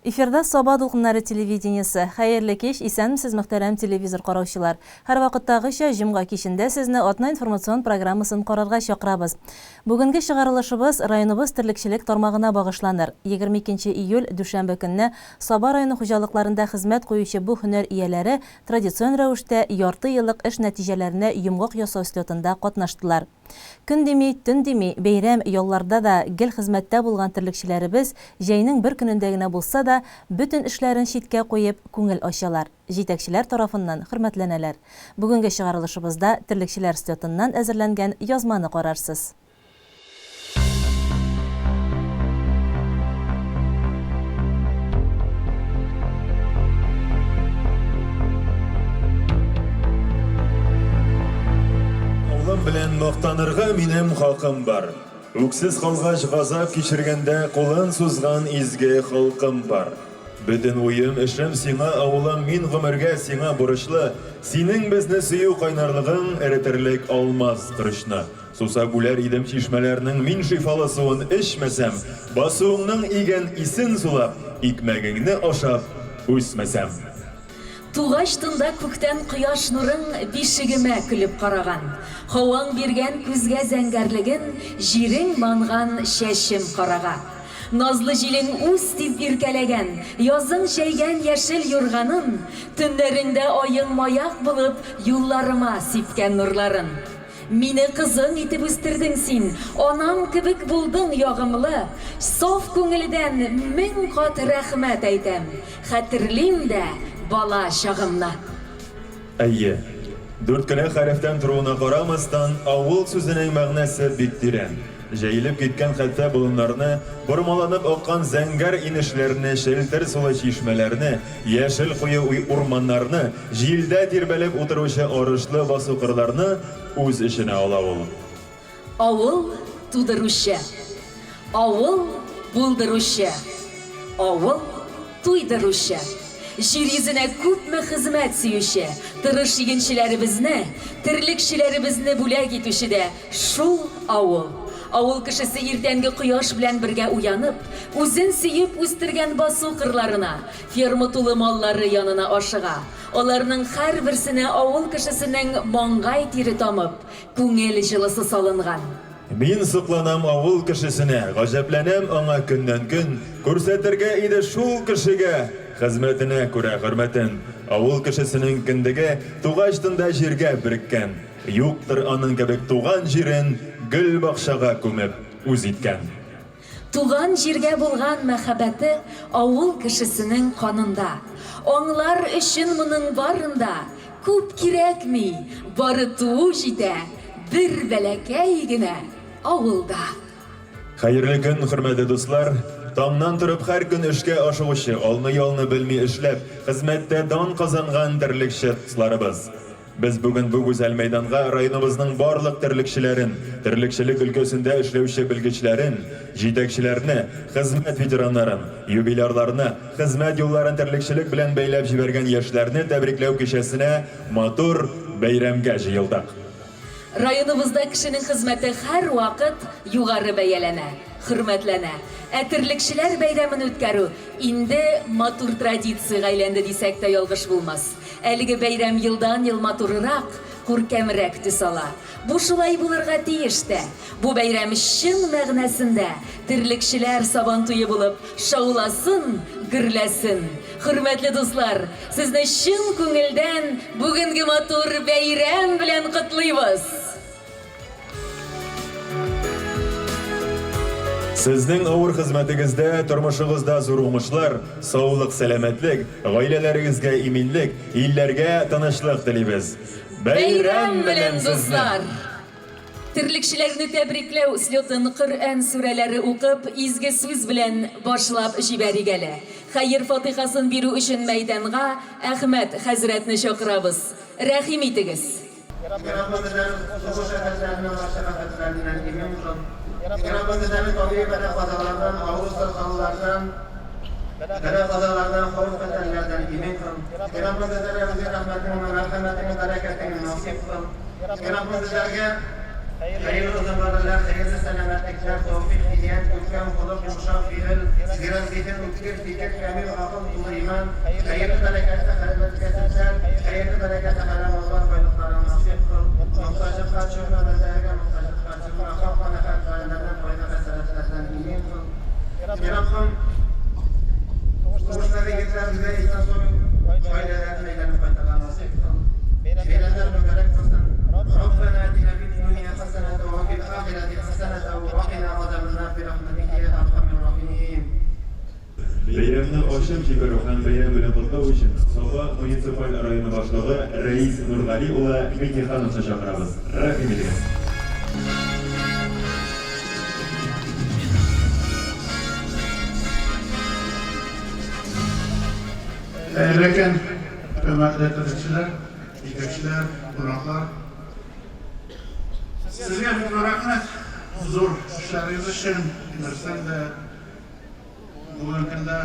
Эфирда Саба дулкыннары телевидениесе. Хәерле кич, исәнмесез, мөхтәрәм телевизор караучылар. Һәрвакыттагыча, җомга кичендә сезне атна информацион программасын карарга чакырабыз. Бүгенге чыгарылышыбыз районыбыз терлекчелек тармагына багышланыр. 22 нче июль, дүшәмбе көнне Саба районы хуҗалыкларында хезмәт куючы бу һөнәр ияләре традицион рәвештә ярты еллык эш нәтиҗәләренә йомгак ясау слетында катнаштылар. Көн дими, төн дими, бәйрәм, ялларда да гел хезмәттә булган терлекчеләребез җәйнең бер көнендә генә булса да, бөтен эшләрен читкә куеп, күңел ачалар, җитәкчеләр тарафыннан хөрмәтләнәләр. Бүгенге чыгарылышыбызда терлекчеләр слетыннан әзерләнгән язманы карарсыз. Авылым белән мактанырга минем хакым бар. Үксез калгач газап кичергәндә кулын сузган изге халкым бар. Бөтен уем, эшем сиңа, авылым, мин гомергә сиңа бурычлы. Синең безне сөю кайнарлыгың эретерлек алмаз корычны. Сусап үләр идем чишмәләрнең мин шифалы суын эчмәсәм, басуыңның иген исен сулап, икмәгеңне ашап үсмәсәм. Тугач тында күктән кояш нурың Бишегемә көлеп караган. Һаваң биргән күзгә зәңгәрлеген Җирең манган чәчем карага. Назлы җилең үс дип иркәләгән, Язың җәйгән яшел юрганын, Төннәреңдә аең маяк булып Юлларыма сипкән нурларын. Мине кызың итеп үстердең син, Анам кебек булдың ягымлы. Саф күңелдән 1000 кат рәхмәт әйтәм, Хәтерлим дә бала чагымны. Әйе, дүрт кенә хәрефтән торуына карамастан, авыл сүзенең мәгънәсе бик тирән. Җәелеп киткән хәтфә болыннарны, бормаланып аккан зәңгәр инешләрне, челтер сулы чишмәләрне, яшел куе урманнарны, җилдә тирбәлеп утыручы арышлы басу-кырларны үз эченә ала ул. Авыл тудыручы, авыл булдыручы, авыл туйдыручы. Җир йөзенә күпме хезмәт сөюче, тырыш игенчеләребезне, терлекчеләребезне бүләк итүче дә шул авыл. Авыл кешесе иртәнге кояш белән бергә уянып, үзен сөеп үстергән басу-кырларына, ферма тулы маллары янына ашыга. Аларның һәрберсенә авыл кешесенең маңгай тире тамып, күңел җылысы салынган. Мин сокланам авыл кешесенә, гаҗәпләнәм аңа көннән-көн, күрсәтергә иде шул кешегә хезмәтенә күрә хөрмәтен. Авыл кешесенең кендеге тугачтын да җиргә береккән. Юктыр аның кебек туган җирен гөл-бакчага күмеп үз иткән. Туган җиргә булган мәхәббәте авыл кешесенең канында. Аңлар өчен моның барын да күп кирәкми, бары туу җитә бер бәләкәй генә авылда. Хәерле көн, хөрмәтле дуслар! Таңнан торып һәр көн эшкә ашыгучы, алны-ялны белми эшләп, хезмәттә дан казанган терлекче дусларыбыз! Без бүген бу гүзәл мәйданга районыбызның барлык терлекчеләрен, терлекчелек өлкәсендә эшләүче белгечләрен, җитәкчеләрне, хезмәт ветераннарын, юбилярларны, хезмәт юлларын терлекчелек белән бәйләп җибәргән яшьләрне тәбрикләү кичәсенә матур бәйрәмгә җыелдык. Районыбызда кешенең хезмәте һәрвакыт югары бәяләнә, хөрмәтләнә. Ә терлекчеләр бәйрәмен үткәрү инде матур традициягә әйләнде дисәк тә ялгыш булмас. Әлеге бәйрәм елдан-ел матуррак, күркәмрәк төс ала. Бу шулай булырга тиеш тә. Бу бәйрәм чын мәгънәсендә терлекчеләр Сабантуе булып шауласын, гөрләсен! Хөрмәтле дуслар, сезне чын күңелдән бүгенге матур бәйрәм белән котлыйбыз! Сезнең авыр хезмәтегездә, тормышыгызда зур уңышлар, саулык, сәламәтлек, гаиләләрегезгә иминлек, илләргә тынычлык телибез. Бәйрәм белән, дуслар! Терлекчеләрне тәбрикләү слетын Коръән сүрәләре укып, изге сүз белән башлап җибәрик әле. Хәер-фатыйхасын бирү өчен мәйданга Әхмәт хәзрәтне чакырабыз. Рәхим итегез! Раббым безләрне сугыш афәтләреннән, вәхшәт афәтләреннән имин кыл. Раббым безләрне табигый бәла-казалардан, авыру-сырхаулардан, бәла-казалардан, хәвеф-хәтәрләрдән имин кыл. Раббым безләргә үзең рәхмәтеңне, мәрхәмәтеңне, бәрәкәтеңне насыйп кыл. Раббым безләргә хәерле озын гомерләр, хәерле сәламәтлекләр тәүфыйк ит. Хәйрият, күркәм холык, йомшак фигыль, зирәк зиһен, үткер фикер, камил акыл, тулы иман, хәерле бәрәкәтле хәләл кәсепләр, хәерле бәрәкәтле хәрам маллар байлыкларын насыйп кыл. Мохтаҗлыкка төшермә, бәндәләргә мохтаҗлыкка төшермә, хак вә нахак бәлаләрдән, кайгы-хәсрәтләрдән имин кыл. Я Раббым, сугыштагы егетләребезгә исән-сау гаиләләренә әйләнеп кайтырга насыйп кыл. Бәйрәмнәр мөбарәк булсын. Раббана атина фид дунья хәсәнәтә ва фил ахирәти хәсәнәтә ва кина газабаннар бирахмәтикә я архамир рахимин. Бәйрәмне ачып җибәрү һәм бәйрәм белән котлау өчен Саба муниципаль районы башлыгы Рәис Нургали улы Миңнехановны чакырабыз. Рәхим итегез. Хәерле көн, хөрмәтле төзүчеләр, җитәкчеләр, кунаклар. Сезгә бик зур рәхмәт, зур эшләрегез өчен. Дөрестән дә, бүгенге көндә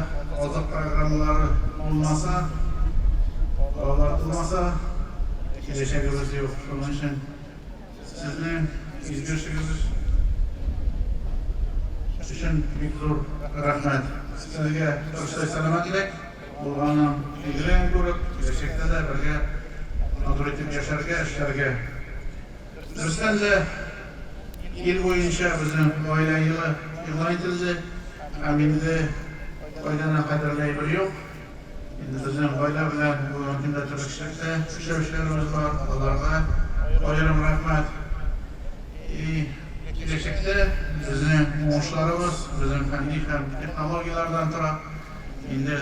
азык программалары булмаса, балалар тумаса, киләчәгебез юк. Шуның өчен Сезнең изге эшегез өчен бик зур рәхмәт. Сезгә тырышлык, сәламәтлек, булганын игелеген күреп, киләчәктә дә бергә матур итеп яшәргә, эшләргә. Дөрестән дә, ил буенча безнең Гаилә елы игълан ителде һәм инде гаиләдән кадерле әйбер юк. Инде безнең гаилә белән бүгенге көндә терлекчелектә эшләүчеләребез бар, аларга аерым рәхмәт. И киләчәктә безнең уңышларыбыз безнең фәнни һәм технологияләрдән тора. Инде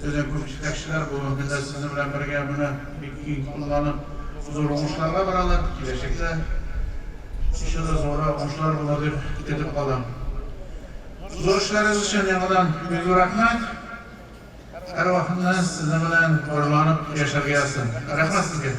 безнең күп җитәкчеләр бүгенге көндә сезнең белән бергә моны бик киң кулланып зур уңышларга баралар. Киләчәктә еще да зуррак уңышлар булыр дип көтеп калам. Зур эшләрегез өчен яңадан бик зур рәхмәт. Һәрвакытны сезнең белән горурланып яшәргә язсын. Рәхмәт сезгә!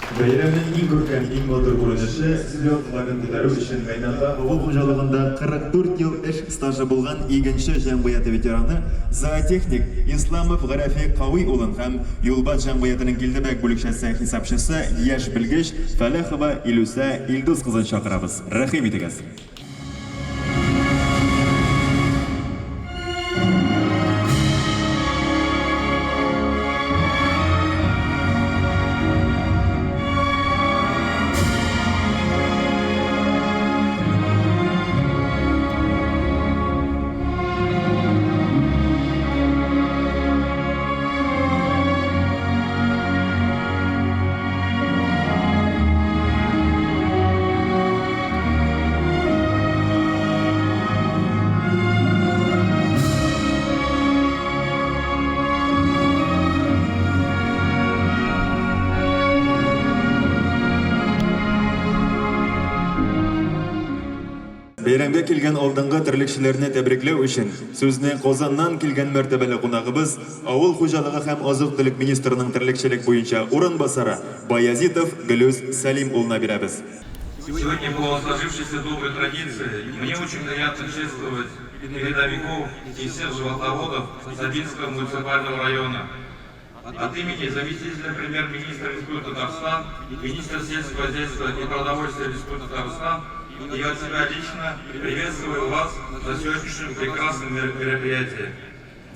Бәйрәмнең иң күркәм, иң матур күренеше, слет флагын күтәрү өчен мәйданга авыл хуҗалыгында 44 ел эш стажы булган Игенче җәмгыяте ветераны, зоотехник Исламов Гарәфи Кави улын һәм Юлбат җәмгыятенең Килдебәк бүлекчәсе хисапчысы, яшь белгеч Фәләхова Илүсә Илдус кызын чакырабыз. Рәхим итегез! Бәйрәмгә килгән алдынгы терлекчеләрне тәбрикләү өчен сүзне Казаннан килгән мәртәбәле кунагыбыз, авыл хуҗалыгы һәм азык-төлек министрының терлекчелек буенча урынбасары Баязитов Гөлүс Сәлим улына бирәбез. Сегодня по сложившейся доброй традиции мне очень приятно чествовать передовиков и всех животноводов Сабинского муниципального района. От имени заместителя премьер-министра Республики Татарстан, министра сельского хозяйства и продовольствия Республики Татарстан и от себя лично приветствую вас на сегодняшнем прекрасном мероприятии.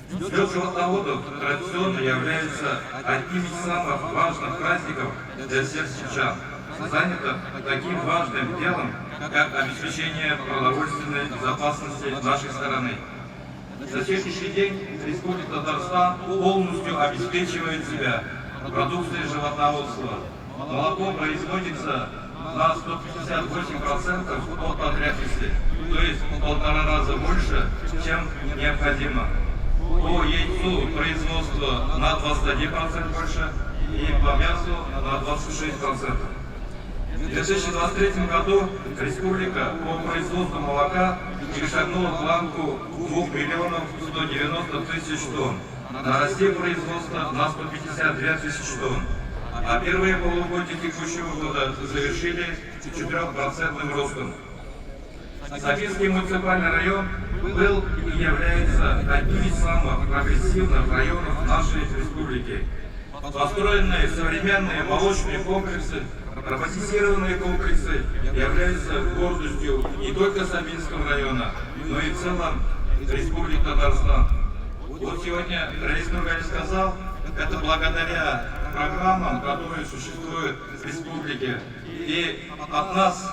Слет животноводов традиционно является одним из самых важных праздников для всех сельчан, занятых таким важным делом, как обеспечение продовольственной безопасности нашей страны. На сегодняшний день Республика Татарстан полностью обеспечивает себя продукцией животноводства. Молоко производится на 158% от потребности, то есть в полтора раза больше, чем необходимо. По яйцу производство на 21% больше и по мясу на 26%. В 2023 году республика по производству молока перешагнула планку 2 миллионов 190 тысяч тонн, нарастив производство на 152 тысячи тонн. А первые полугодие текущего года завершили 4% ростом. Сабинский муниципальный район был и является одним из самых прогрессивных районов нашей республики. Построенные современные молочные комплексы Роботизированные комплексы являются гордостью не только Сабинского района, но и в целом Республики Татарстан. Вот сегодня Раис Нургали сказал, это благодаря программам, которые существуют в республике. И от нас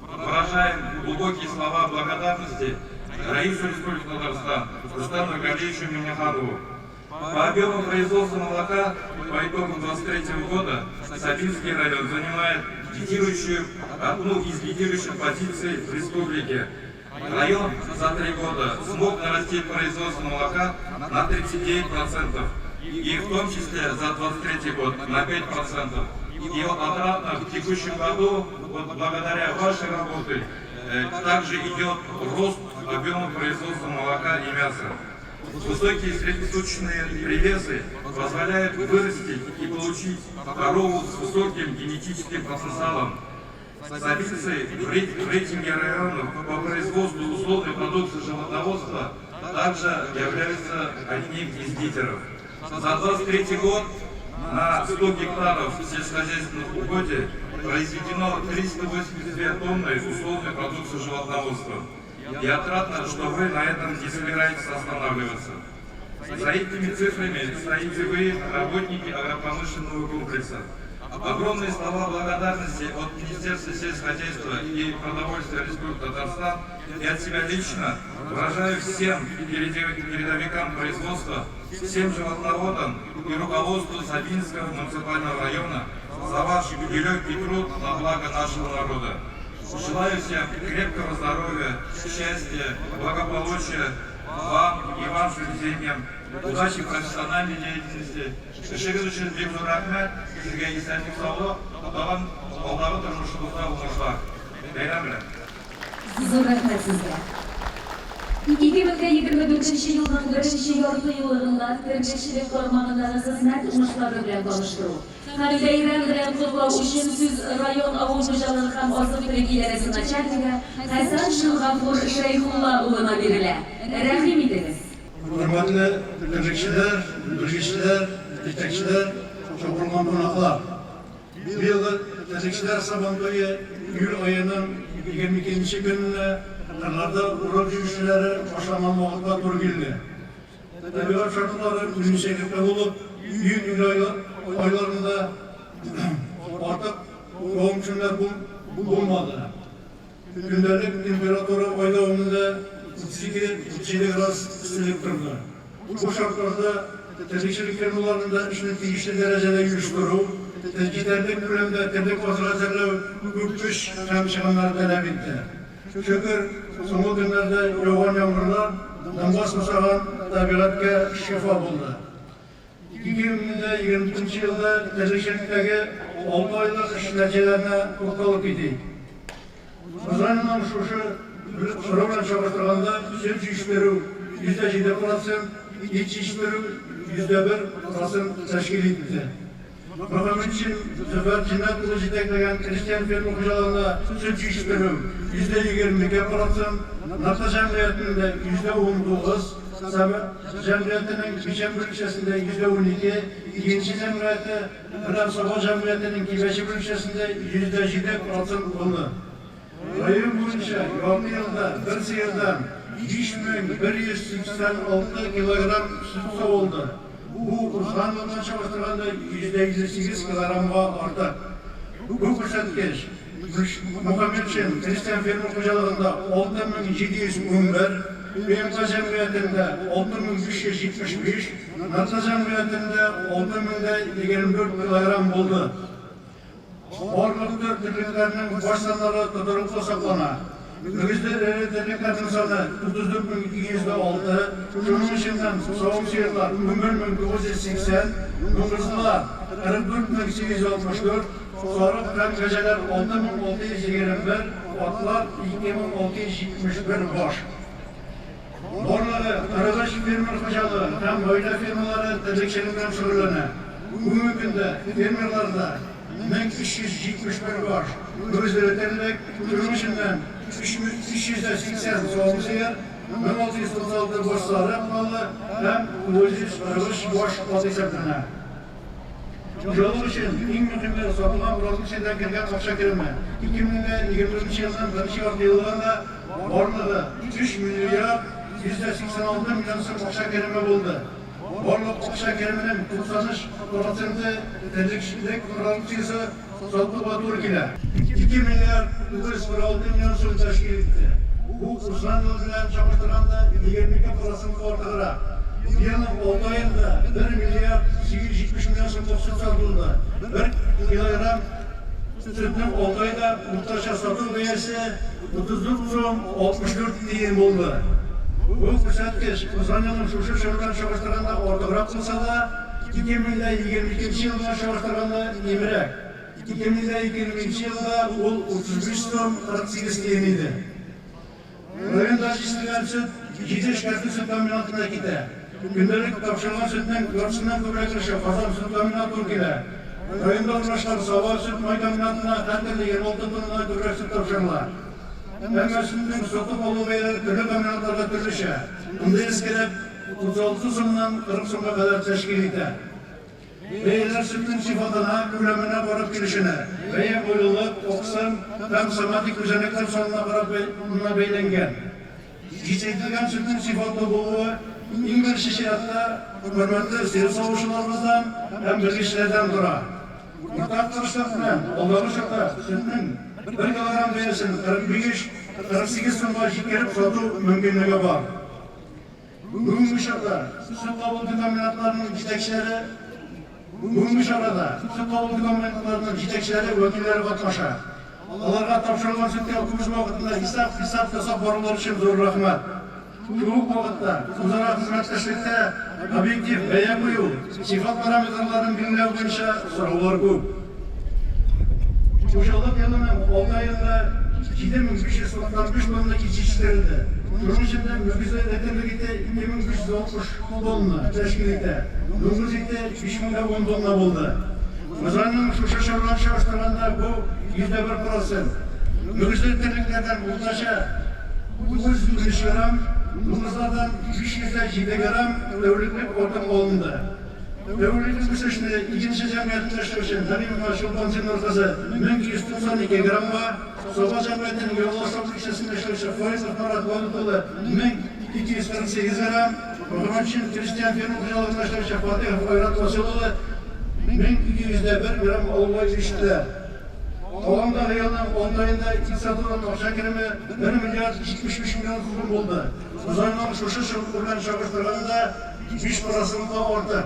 выражаем глубокие слова благодарности Раису Республики Татарстан, Рустаму Нургалиевичу Минниханову. По объему производства молока по итогам 2023 года Сабинский район занимает лидирующую, одну из лидирующих позиций в республике. Район за 3 года смог нарастить производство молока на 39%, и в том числе за 2023 год на 5%. И вот отрадно, в текущем году, вот благодаря вашей работе, также идет рост объема производства молока и мяса. Высокие среднесуточные привесы позволяют вырастить и получить корову с высоким генетическим потенциалом. Сабинцы в рейтинге районов по производству условной продукции животноводства также являются одним из лидеров. За 23 год на 100 гектаров сельскохозяйственных угодий произведено 382 тонны условной продукции животноводства. И отрадно, что вы на этом не собираетесь останавливаться. За этими цифрами стоите вы, работники агропромышленного комплекса. Огромные слова благодарности от Министерства сельского хозяйства и продовольствия Республики Татарстан и от себя лично выражаю всем передовикам производства, всем животноводам и руководству Сабинского муниципального района за ваш нелегкий труд на благо нашего народа. Желаю всем крепкого здоровья, счастья, благополучия вам и вашим семьям, удачи в профессиональной деятельности. Эшегез өчен бик зур рәхмәт, сезгә исәнлек саулык, тагын алдагы тормышыгызда уңышлар. Бәйрәм белән. Зур рәхмәт сезгә. 2024 елның беренче ярты еллыгында терлекчелек тармагындагы хезмәт уңышлары белән таныштыру һәм бәйрәм белән котлау өчен сүз район авыл хуҗалыгы һәм азык-төлек идарәсе начальнигы Хәсәншин Гафур Шәйхулла улына бирелә. Рәхим итегез. Хөрмәтле терлекчеләр, белгечләр, җитәкчеләр, чакырылган кунаклар! Быелгы терлекчеләр Сабантуе июль аеның 22 нче көненә, кырларда урып-җыю эшләре башланган вакытка туры килде. Табигать шартлары үзенчәлекле булып, июнь-июль айларында артык явым-төшемнәр булмады. Көндәлек температура ай дәвамында 32-37 градус эсселек торды. Бу шартларда терлекчелек фермаларында эшне тиешле дәрәҗәдә оештыру, җитәрлек күләмдә терлек азыгы әзерләү күп көч һәм чыгымнар таләп итте. Шөкер, соңгы көннәрдә яуган яңгырлар дымга сусаган табигатькә шифа булды. 2024 елда терлекчелектәге 6 айлык эш нәтиҗәләренә тукталып китик. Узган елның шушы чоры белән чагыштырганда, сөт җитештерү 7 процент, ит җитештерү 1 процент тәшкил итте. Мөхәммәтшин Зөфәр Зиннәт улы җитәкләгән крестьян-фермер хуҗалыгында сөт җитештерү 22 процент, Нырты җәмгыятендә 19%, Сәбә җәмгыятенең Мичән бүлекчәсендә 12%, Игенче җәмгыяте белән Саба җәмгыятенең Кибәче бүлекчәсендә 7 процент булды. Район буенча ярты елда бер сыердан 5186 килограмм сөт савылды. Бу узган елдан чагыштырганда 58 килограммга артык. Бу күрсәткеч Мөхәммәтшин крестьян-фермер хуҗалыгында 6711, ПМК җәмгыятендә 6575, Нырты җәмгыятендә 6024 килограмм булды. Барлык төр терлекләрнең баш саннары тотрыклы саклана. Мөгезле эре терлекләрнең саны 34 206, шуның эченнән савым сыерлар 11 980, дуңгызлар 44 864, сарык һәм кәҗәләр 6621, атлар 2671 баш. Барлыгы 43 фермер хуҗалыгы һәм гаилә фермалары терлекчелек белән шөгыльләнә. Бүгенге көндә фермерларда 1371 баш мөгезле терлек, шуның эченнән 380 савым сыер, 1636 баш сарык малы һәм 943 баш ат исәпләнә. Хуҗалык өчен иң мөһиме, сатылган продукциядән кергән акча кереме. 2024 елның беренче яртыеллыгында барлыгы 3 миллиард 186 миллион сум акча кереме булды. Барлык акча кеременең 93 проценты терлекчелек продукциясе сатуга туры килә. 2 миллиард 946 миллион сум тәшкил итте. Бу узган ел белән чагыштырганда 22 процентка артыграк. Елның алты аенда 1 миллиард 870 миллион сумлык сөт сатылды. Бер килограмм сөтнең алты айда уртача сату бәясе 34 сум 64 тиен булды. Бу күрсәткеч узган елның шушы чоры белән чагыштырганда артыграк булса да, 2022 ел белән чагыштырганда кимрәк. 2020 елда ул 35 сум 48 тиен иде. Районда җитештерелгән сөт җиде эшкәртү сөт комбинатына китә. Көндәлек тапшырылган сөтнең яртысыннан күбрәк өлеше Казан сөт комбинаты туры килә. Районда урнашкан Саба сөт-май комбинатына һәр көнне 26 тоннадан күбрәк сөт тапшырыла. Әмма сөтнең сатып алу бәяләре төрле комбинатларда төрлечә. НДС кереп, 36 сумнан 40 сумга кадәр тәшкил итә. Бәяләр сөтнең сыйфатына, күләменә карап килешенә. Бәя майлылык, аксым һәм соматик күзәнәкләр санына карап бәйләнгән. Җитештерелгән сөтнең сыйфатлы булуы, иң беренче чиратта, хөрмәтле сыер савучыларыбыздан һәм белгечләрдән тора. Уртак тырышлык белән алдагы чорда сөтнең бер килограмм бәясен 45, 48 сумга җиткереп сату мөмкинлеге бар. Бүгенге чорда сөт кабул итү комбинатларының җитәкчеләре Бүгенге чарада сөт кабул итү комбинатларының җитәкчеләре, вәкилләре катнаша. Аларга тапшырылган сөткә үз вакытында исәп-хисап ясап барулары өчен зур рәхмәт. Шул ук вакытта үзара хезмәттәшлектә объектив бәя кую, сыйфат параметрларын билгеләү буенча сораулар күп. Хуҗалык елының алты аенда 7595 тонна ит җитештерелде. Шуның эчендә мөгезле эре терлек ите 2560 тонна тәшкил итә, дуңгыз ите 5010 тонна булды. Узганның шушы чорына чагыштырганда бу 101 процент. Мөгезле терлекләрдән уртача 33 грамм, дуңгызлардан 507 грамм тәүлеклек артым алынды. Тәүлеклек үсешне Игенче җәмгыятендә эшләүче Галимова Чулпан Зиннур кызы 1292 граммга, Саба җәмгыятенең Явлаштау бүлекчәсендә эшләүче Фаизов Марат Вәдүт улы 1248 грамм, Мөхәммәтшин крестьян-фермер хуҗалыгында эшләүче Фатыйхов Айрат Васил улы 1201 грамм алуга ирештеләр. Агымдагы елның алты аенда ит сатудан акча кереме 1 миллиард 75 миллион сум булды. Узганның шушы чоры белән чагыштырганда, 5 процентка артык.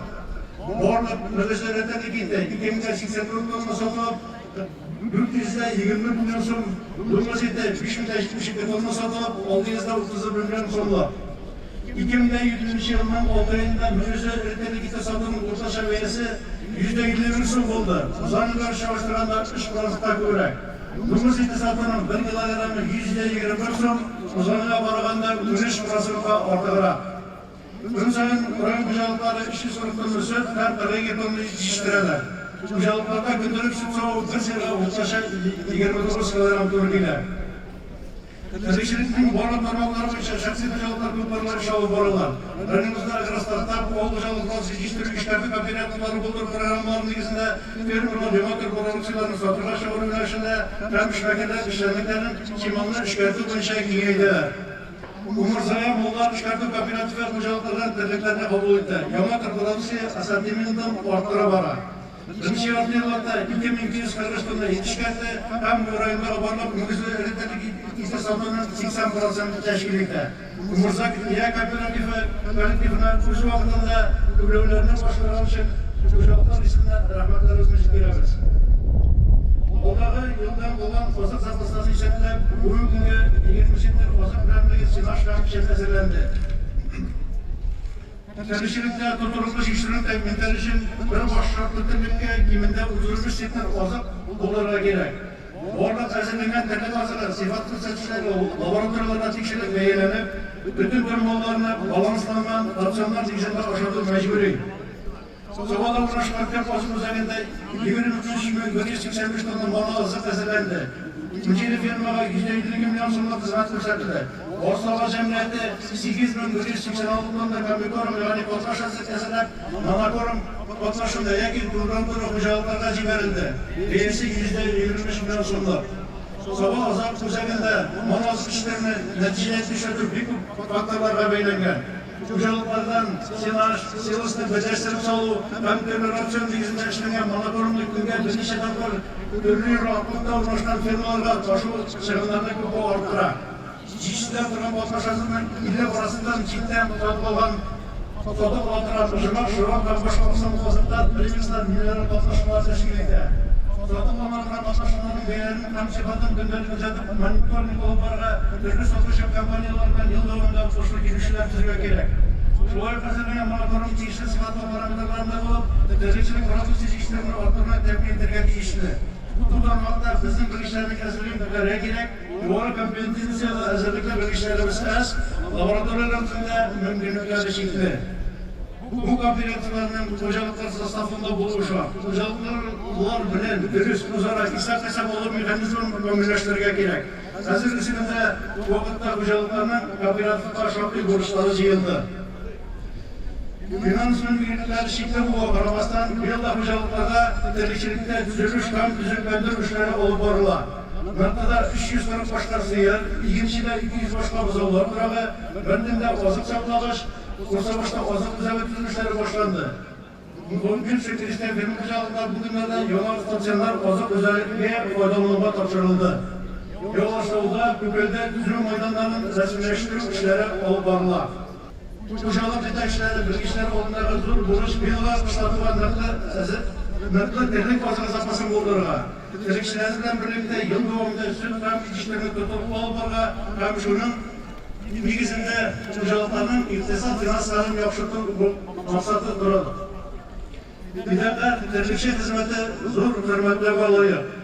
Барлык мөгезле терлек ите 2084 тонна сатылып, 420 миллион сум, дуңгыз ите 5072 тонна сатылып, 631 миллион сумлык. 2020 елның алты аенда мөгезле эре терлек ите сатуның уртача бәясе 151 сум булды, узган елга чагыштырганда 3 процентка күбрәк. Дуңгыз ите сатуның бер килограммы 121 сум, узган елга караганда 13 процентка артыграк. Көн саен район хуҗалыклары 340 тонна сөт һәм 42 тонна ит җитештерәләр. Хуҗалыкларда көндәлек сөт саву бер сыерга уртача 29 килограмм туры килә. Терлекчелекнең барлык тармаклары буенча шәхси хуҗалыклар күпкырлы эш алып баралар. Районыбызда Агростартап, авыл хуҗалыгы җитештерү эшкәртү кооператорлары булдыру программалары нигезендә фермерлар яңа төр продукцияләрне сатуга чыгару юнәлешендә һәм эшмәкәрләр эшчәнлекләрен чималны эшкәртү буенча киңәйтәләр. Умырзая маллар эшкәртү кооперативы хуҗалыклардан терлекләрне кабул итә. Яңа төр продукция ассортиментын арттыра бара. Беренче ярты еллыкта 2243 тонна ит эшкәртте һәм бу райондагы барлык мөгезле эре терлек ите сатуның 80 процентын тәшкил итә. Умырзак Я кооперативы коллективына үз вакытында түләүләрне башкарган өчен хуҗалыклар исеменнән рәхмәтләребезне җиткерәбез. Алдагы елдан калган азык запасларын исәпләп, бүгенге көнгә 20 центнер азык берәмлеге сенаж һәм печән әзерләнде. Терлекчелектә тотрыклы җитештерүне тәэмин итәр өчен бер баш шартлы терлеккә кимендә 35 центнер азык булдырырга кирәк. Барлык әзерләнгән терлек азыгы сыйфат күрсәткечләре лабораторияләрдә тикшерелеп бәяләнеп, бөтен төр малларны балансланган рационнар нигезендә ашату мәҗбүри. Сабада урнашкан төп азык үзәгендә 23185 тонна мал азык әзерләнде. 17 фермага 152 миллион сумлык хезмәт күрсәтелде. Барсаба җәмгыяте 8186 тонна комбикорм, ягъни катнаш азык әзерләп, монокорм катнашында яки турыдан-туры хуҗалыкларга җибәрелде, бәясе 123 миллион сумлык. Саба азык үзәгендә мал азык эшләрне нәтиҗәле итеп эшләтү бик күп факторларга бәйләнгән. Хуҗалыклардан сенаж, силосны берләштереп салу һәм төрле рацион нигезендә эшләнгән монокормны көнгә берничә тапкыр төрле ераклыкта урнашкан фермаларга ташу чыгымнарны күпкә арттыра. Җитештерелә торган катнаш азыкның 50 процентын читтән сатып алган сатып ала торган оҗмах, шөрап һәм башка аксымлы азыклар, премикслар, минераль катнашмалар тәшкил итә. Сатып алына торган катнашмаларның бәяләрен һәм сыйфатын көндәлек күзәтеп, мониторинг алып барырга, төрле сатучы компанияләр белән ел дәвамында отышлы килешүләр төзергә кирәк. Шулай ук әзерләнгән мониторинг тиешле сыйфатлы параметрларында булып, терлекчелек продукция җитештерүне арттыруны тәэмин итәргә тиешле. Бу тармакта безнең белгечләрнең әзерлеген күтәрергә кирәк. Югары компетенцияле әзерлекле белгечләребез әз, лабораторияләребезнең дә мөмкинлекләре чикле. Бу кооперативларның хуҗалыклар составында булуы шарт. Хуҗалыклар белән дөрес үзара исәп-хисап алу механизмын камилләштерергә кирәк. Хәзерге көндә вакытта хуҗалыкларның кооперативка шактый бурычлары җыелды. Финанс мөмкинлекләре чикле булуга карамастан, быел да хуҗалыкларда терлекчелектә төзелеш һәм төзекләндерү эшләре алып барыла. Ныртыда 340 башка сыер, Игенчедә 200 башка бозаулар торагы, Мәрдендә азык саклагыч, Курсабашта азык үзәге төзелешләре башланды. Мөнкинче крестьян-фермер хуҗалыклар бу көннәрдә яңа стационар азык үзәге файдалануга тапшырылды. Явлаштауда, Күкәлдә төзү мәйданнарын рәсмиләштерү эшләре алып барыла. Хуҗалык җитәкчеләре, белгечләр алдындагы зур бурыч быелга кышлатуга ныклы әзер ныклы терлек азыгы запасын булдырырга, терлекчеләр белән берлектә ел дәвамында сөт һәм җитештерүне тотрыклы алып барырга һәм шуның нигезендә хуҗалыкларның икътисад-финанс хәлен яхшырту максаты тора. Фидакарь терлекче хезмәте зур хөрмәтләүгә лаек.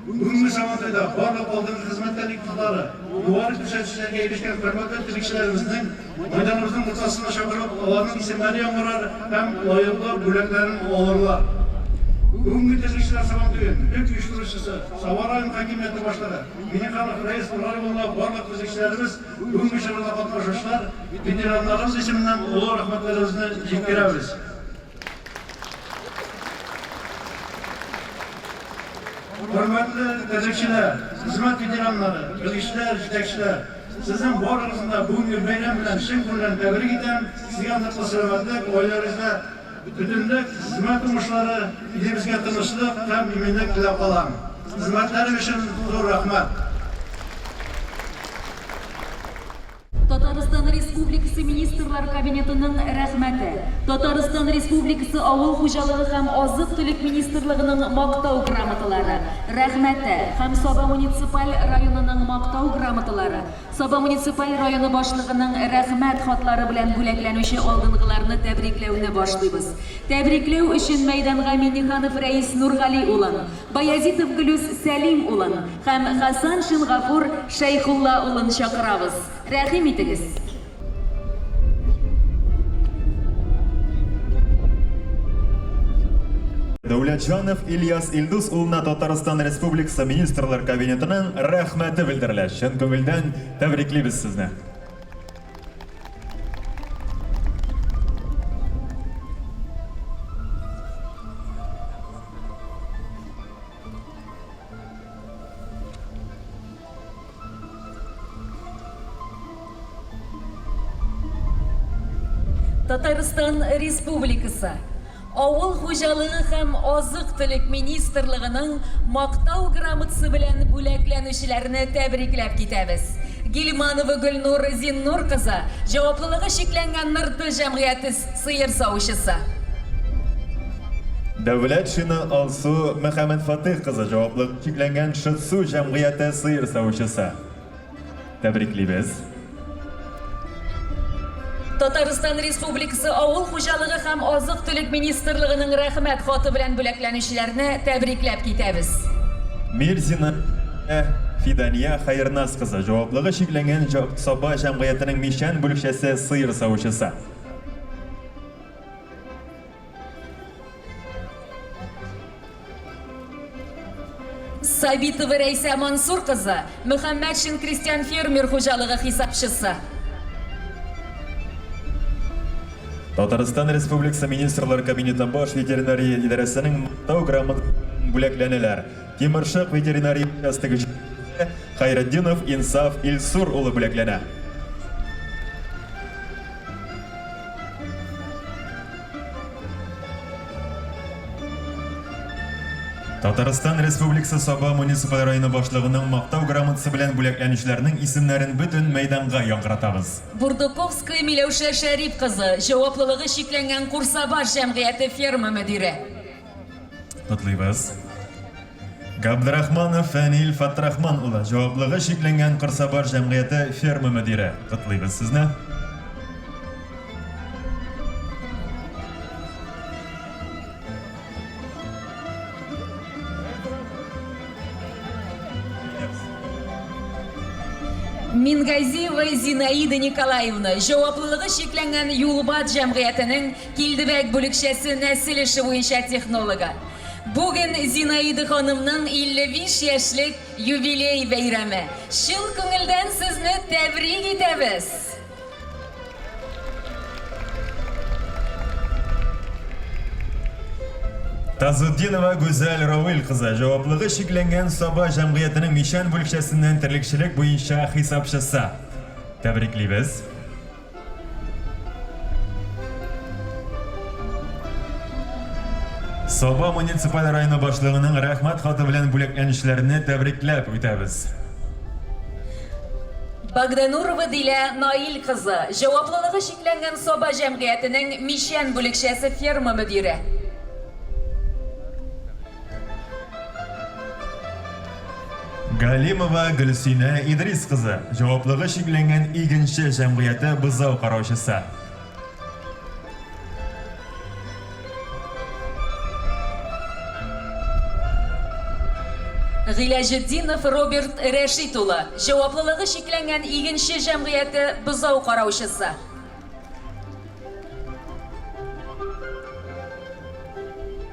Бүгенге Сабантуйда барлык алдынгы хезмәт коллективлары, югары күрсәткечләргә ирешкән хөрмәтле терлекчеләребезнең мәйданыбызның уртасына чакырылып, аларның исемнәре яңгырар һәм лаеклы бүләкләрен алырлар. Бүгенге терлекчеләр Сабантуен төп оештыручысы, Саба район хакимияте башлыгы Миңнеханов Рәис Нургали улына барлык терлекчеләребез, бүгенге чарада катнашучылар, ветераннарыбыз исеменнән олы рәхмәтләребезне җиткерәбез. Хөрмәтле терлекчеләр, хезмәт ветераннары, белгечләр, җитәкчеләр, сезнең барыгызны да бүгенге бәйрәм белән чын күңелдән тәбрик итәм, сезгә ныклы сәламәтлек, гаиләгездә бөтенлек, хезмәт уңышлары, илебезгә тынычлык һәм иминлек теләп калам. Хезмәтләре өчен зур рәхмәт! Татарстан Республикасы Министрлар Кабинетының Рәхмәте, Татарстан Республикасы Авыл хуҗалыгы һәм азык-төлек министрлыгының Мактау грамоталары, Рәхмәте һәм Саба муниципаль районының Мактау грамоталары, Саба муниципаль районы башлыгының Рәхмәт хатлары белән бүләкләнүче алдынгыларны тәбрикләүне башлыйбыз. Тәбрикләү өчен мәйданга Миңнеханов Рәис Нургали улын, Баязитов Глүс Сәлим улын һәм Хәсәншин Гафур Шәйхулла улын чакырабыз. Рәхим итегез! Дәүләтҗанов Ильяс Илдус улына Татарстан Республикасы Министрлар Кабинетының рәхмәте белдерелә. Чын күңелдән тәбриклибез сезне. Татарстан Республикасы Авыл хуҗалыгы һәм азык-төлек министрлыгының Мактау грамотасы белән бүләкләнүчеләрне тәбрикләп китәбез. Гильманова Гөлнур Зиннур кызы, җаваплылыгы чикләнгән Нырты җәмгыяте сыер савучысы. Дәүләтшина Алсу Мөхәммәтфатыйх кызы, җаваплылыгы чикләнгән Шытсу җәмгыяте сыер савучысы. Тәбриклибез. Татарстан Республикасы Авыл хуҗалыгы һәм азык-төлек министрлыгының Рәхмәт хаты белән бүләкләнүчеләрне тәбрикләп китәбез. Мирзина Фидания Хәернас кызы, җаваплыгы чикләнгән Саба җәмгыятенең Мичән бүлекчәсе сыер савучысы. Сабитова Рәйсә Мансур кызы, Мөхәммәтшин крестьян-фермер хуҗалыгы хисапчысы. Татарстан Республикасы Министрлар Кабинеты Баш ветеринария идарәсенең Мактау грамотасы белән бүләкләнәләр. Тимершык ветеринария участогы җитәкчесе Хәйретдинов Инсаф Илсур улы бүләкләнә. Татарстан Республикасы Саба муниципаль районы башлыгының Мактау грамотасы белән бүләкләнүчеләрнең исемнәрен бөтен мәйданга яңгыратабыз. Бурдуковская Миләүшә Шәрип кызы, җаваплылыгы чикләнгән Курсабаш җәмгыяте ферма мөдире. Котлыйбыз. Габдрахманов Фәнил Фатрахман улы, җаваплыгы чикләнгән Кырсабаш җәмгыяте ферма мөдире. Котлыйбыз сезне. Мингазиева Зинаида Николаевна, җаваплылыгы чикләнгән Юлбат җәмгыятенең Килдебәк бүлекчәсе нәсел эше буенча технологы. Бүген Зинаида ханымның 55 яшьлек юбилей бәйрәме. Чын күңелдән сезне тәбрик итәбез! Тазутдинова Гүзәл Равил кызы, җаваплыгы чикләнгән Саба җәмгыятенең Мичән бүлекчәсеннән терлекчелек буенча хисапчысы. Тәбриклибез. Саба муниципаль районы башлыгының рәхмәт хаты белән бүләкләнүчеләрне тәбрикләп үтәбез. Богданурова Дилә Наил кызы, җаваплылыгы чикләнгән Саба җәмгыятенең Мичән бүлекчәсе ферма мөдире. Галимова Гөлсинә Идрис кызы, җаваплыгы чикләнгән Игенче җәмгыяте бозау караучысы. Гыйләҗетдинов Роберт Рәшит улы, җаваплылыгы чикләнгән Игенче җәмгыяте бозау караучысы.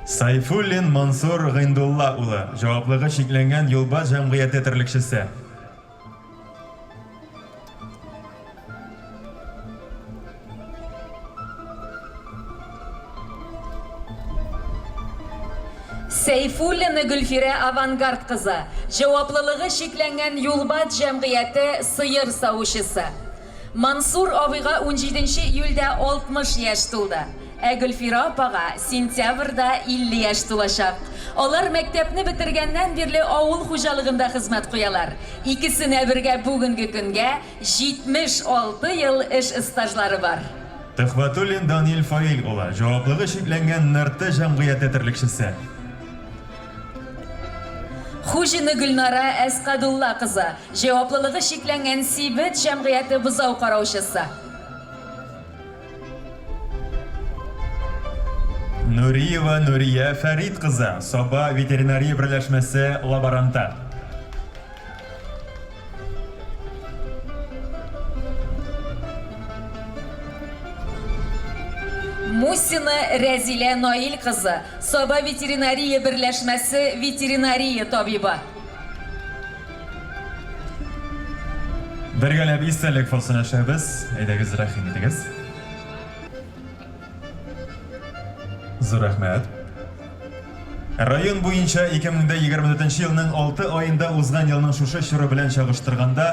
Сайфуллин Мансур Гыйндулла улы, җаваплыгы чикләнгән Юлбат җәмгыяте терлекчесе. Сәйфуллина Гөлфирә Авангард кызы, җаваплылыгы чикләнгән Юлбат җәмгыяте сыер савучысы. Мансур абыйга унҗиденче июльдә 60 яшь тулды. Ә Гөлфирә апага сентябрьдә 50 яшь тулачак. Алар мәктәпне бетергәннән бирле авыл хуҗалыгында хезмәт куялар. Икесенә бергә бүгенге көнгә 76 ел эш стажлары бар. Төхвәтуллин Данил Фаил улы, җаваплыгы чикләнгән Нырты җәмгыяте терлекчесе. Хуҗина Гөлнара Әскадулла кызы, җаваплылыгы чикләнгән Сибет җәмгыяте бозау караучысы. Нуриева Нурия Фәрит кызы, Саба ветеринария берләшмәсе лаборанты. Мусина Рәзилә Наил кызы, Саба ветеринария берләшмәсе ветеринария табибы. Бергәләп истәлек фотосын эшләбез. Әйдәгез, рәхим итегез. Зур рәхмәт. Район буенча 2024 елның 6 аенда узган елның шушы чоры белән чагыштырганда,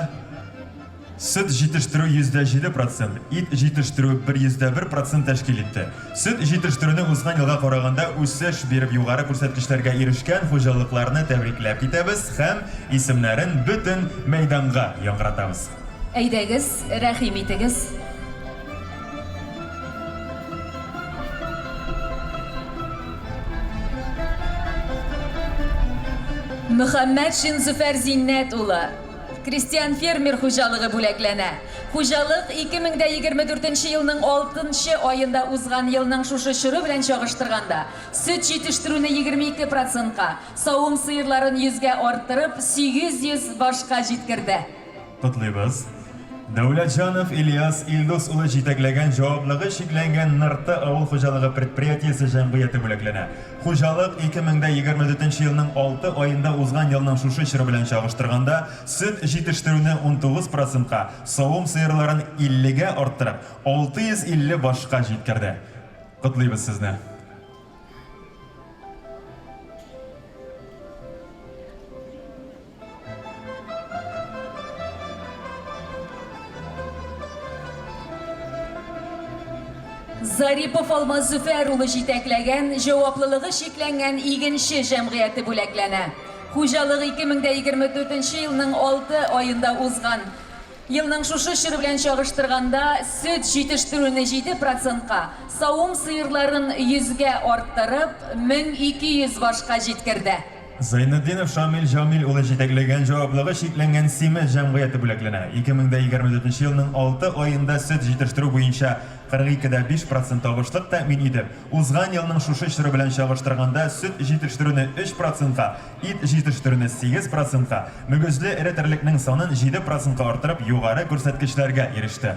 сөт җитештерү 107 процент, ит җитештерү 1,1 процент тәшкил итте. Сөт җитештерүне узган елга караганда үсеш биреп югары күрсәткечләргә ирешкән хуҗалыкларны тәбрикләп китәбез һәм исемнәрен бөтен мәйданга яңгыратабыз. Әйдәгез, рәхим итегез. Мөхәммәтшин Зөфәр Зиннәт улы, крестьян-фермер хуҗалыгы бүләкләнә. Хуҗалык 2024 елның алтынчы аенда узган елның шушы чоры белән чагыштырганда, сөт җитештерүне 22 процентка, савым сыерларын йөзгә арттырып, 800 башка җиткерде. Котлыйбыз. Дәүләтҗанов Ильяс Илдус улы җитәкләгән җаваплыгы чикләнгән Нырты авыл хуҗалыгы предприятиесе җәмгыяте бүләкләнә. Хуҗалык 2024 нче елның алты аенда узган елның шушы чоры белән чагыштырганда сөт җитештерүне 19 процентка, савым сыерларын 50 гә арттырып, 650 башка җиткерде. Котлыйбыз сезне! Зарипов Алмаз Зөфәр улы җитәкләгән җаваплылыгы чикләнгән Игенче җәмгыяте бүләкләнә. Хуҗалык 2024 елның алты аенда узган елның шушы чоры белән чагыштырганда сөт җитештерүне 7 процентка, савым сыерларын йөзгә арттырып, 1200 башка җиткерде. Зәйнетдинов Шамил Җамил улы җитәкләгән җаваплыгы чикләнгән Симез җәмгыяте бүләкләнә. 2024 елның алты аенда сөт җитештерү буенча 42 дә 5 процент табышлык тәэмин итеп, узган елның шушы чоры белән чагыштырганда сөт җитештерүне 3 процентка, ит җитештерүне 8 процентка, мөгезле эре терлекнең санын 7 процентка арттырып югары күрсәткечләргә иреште.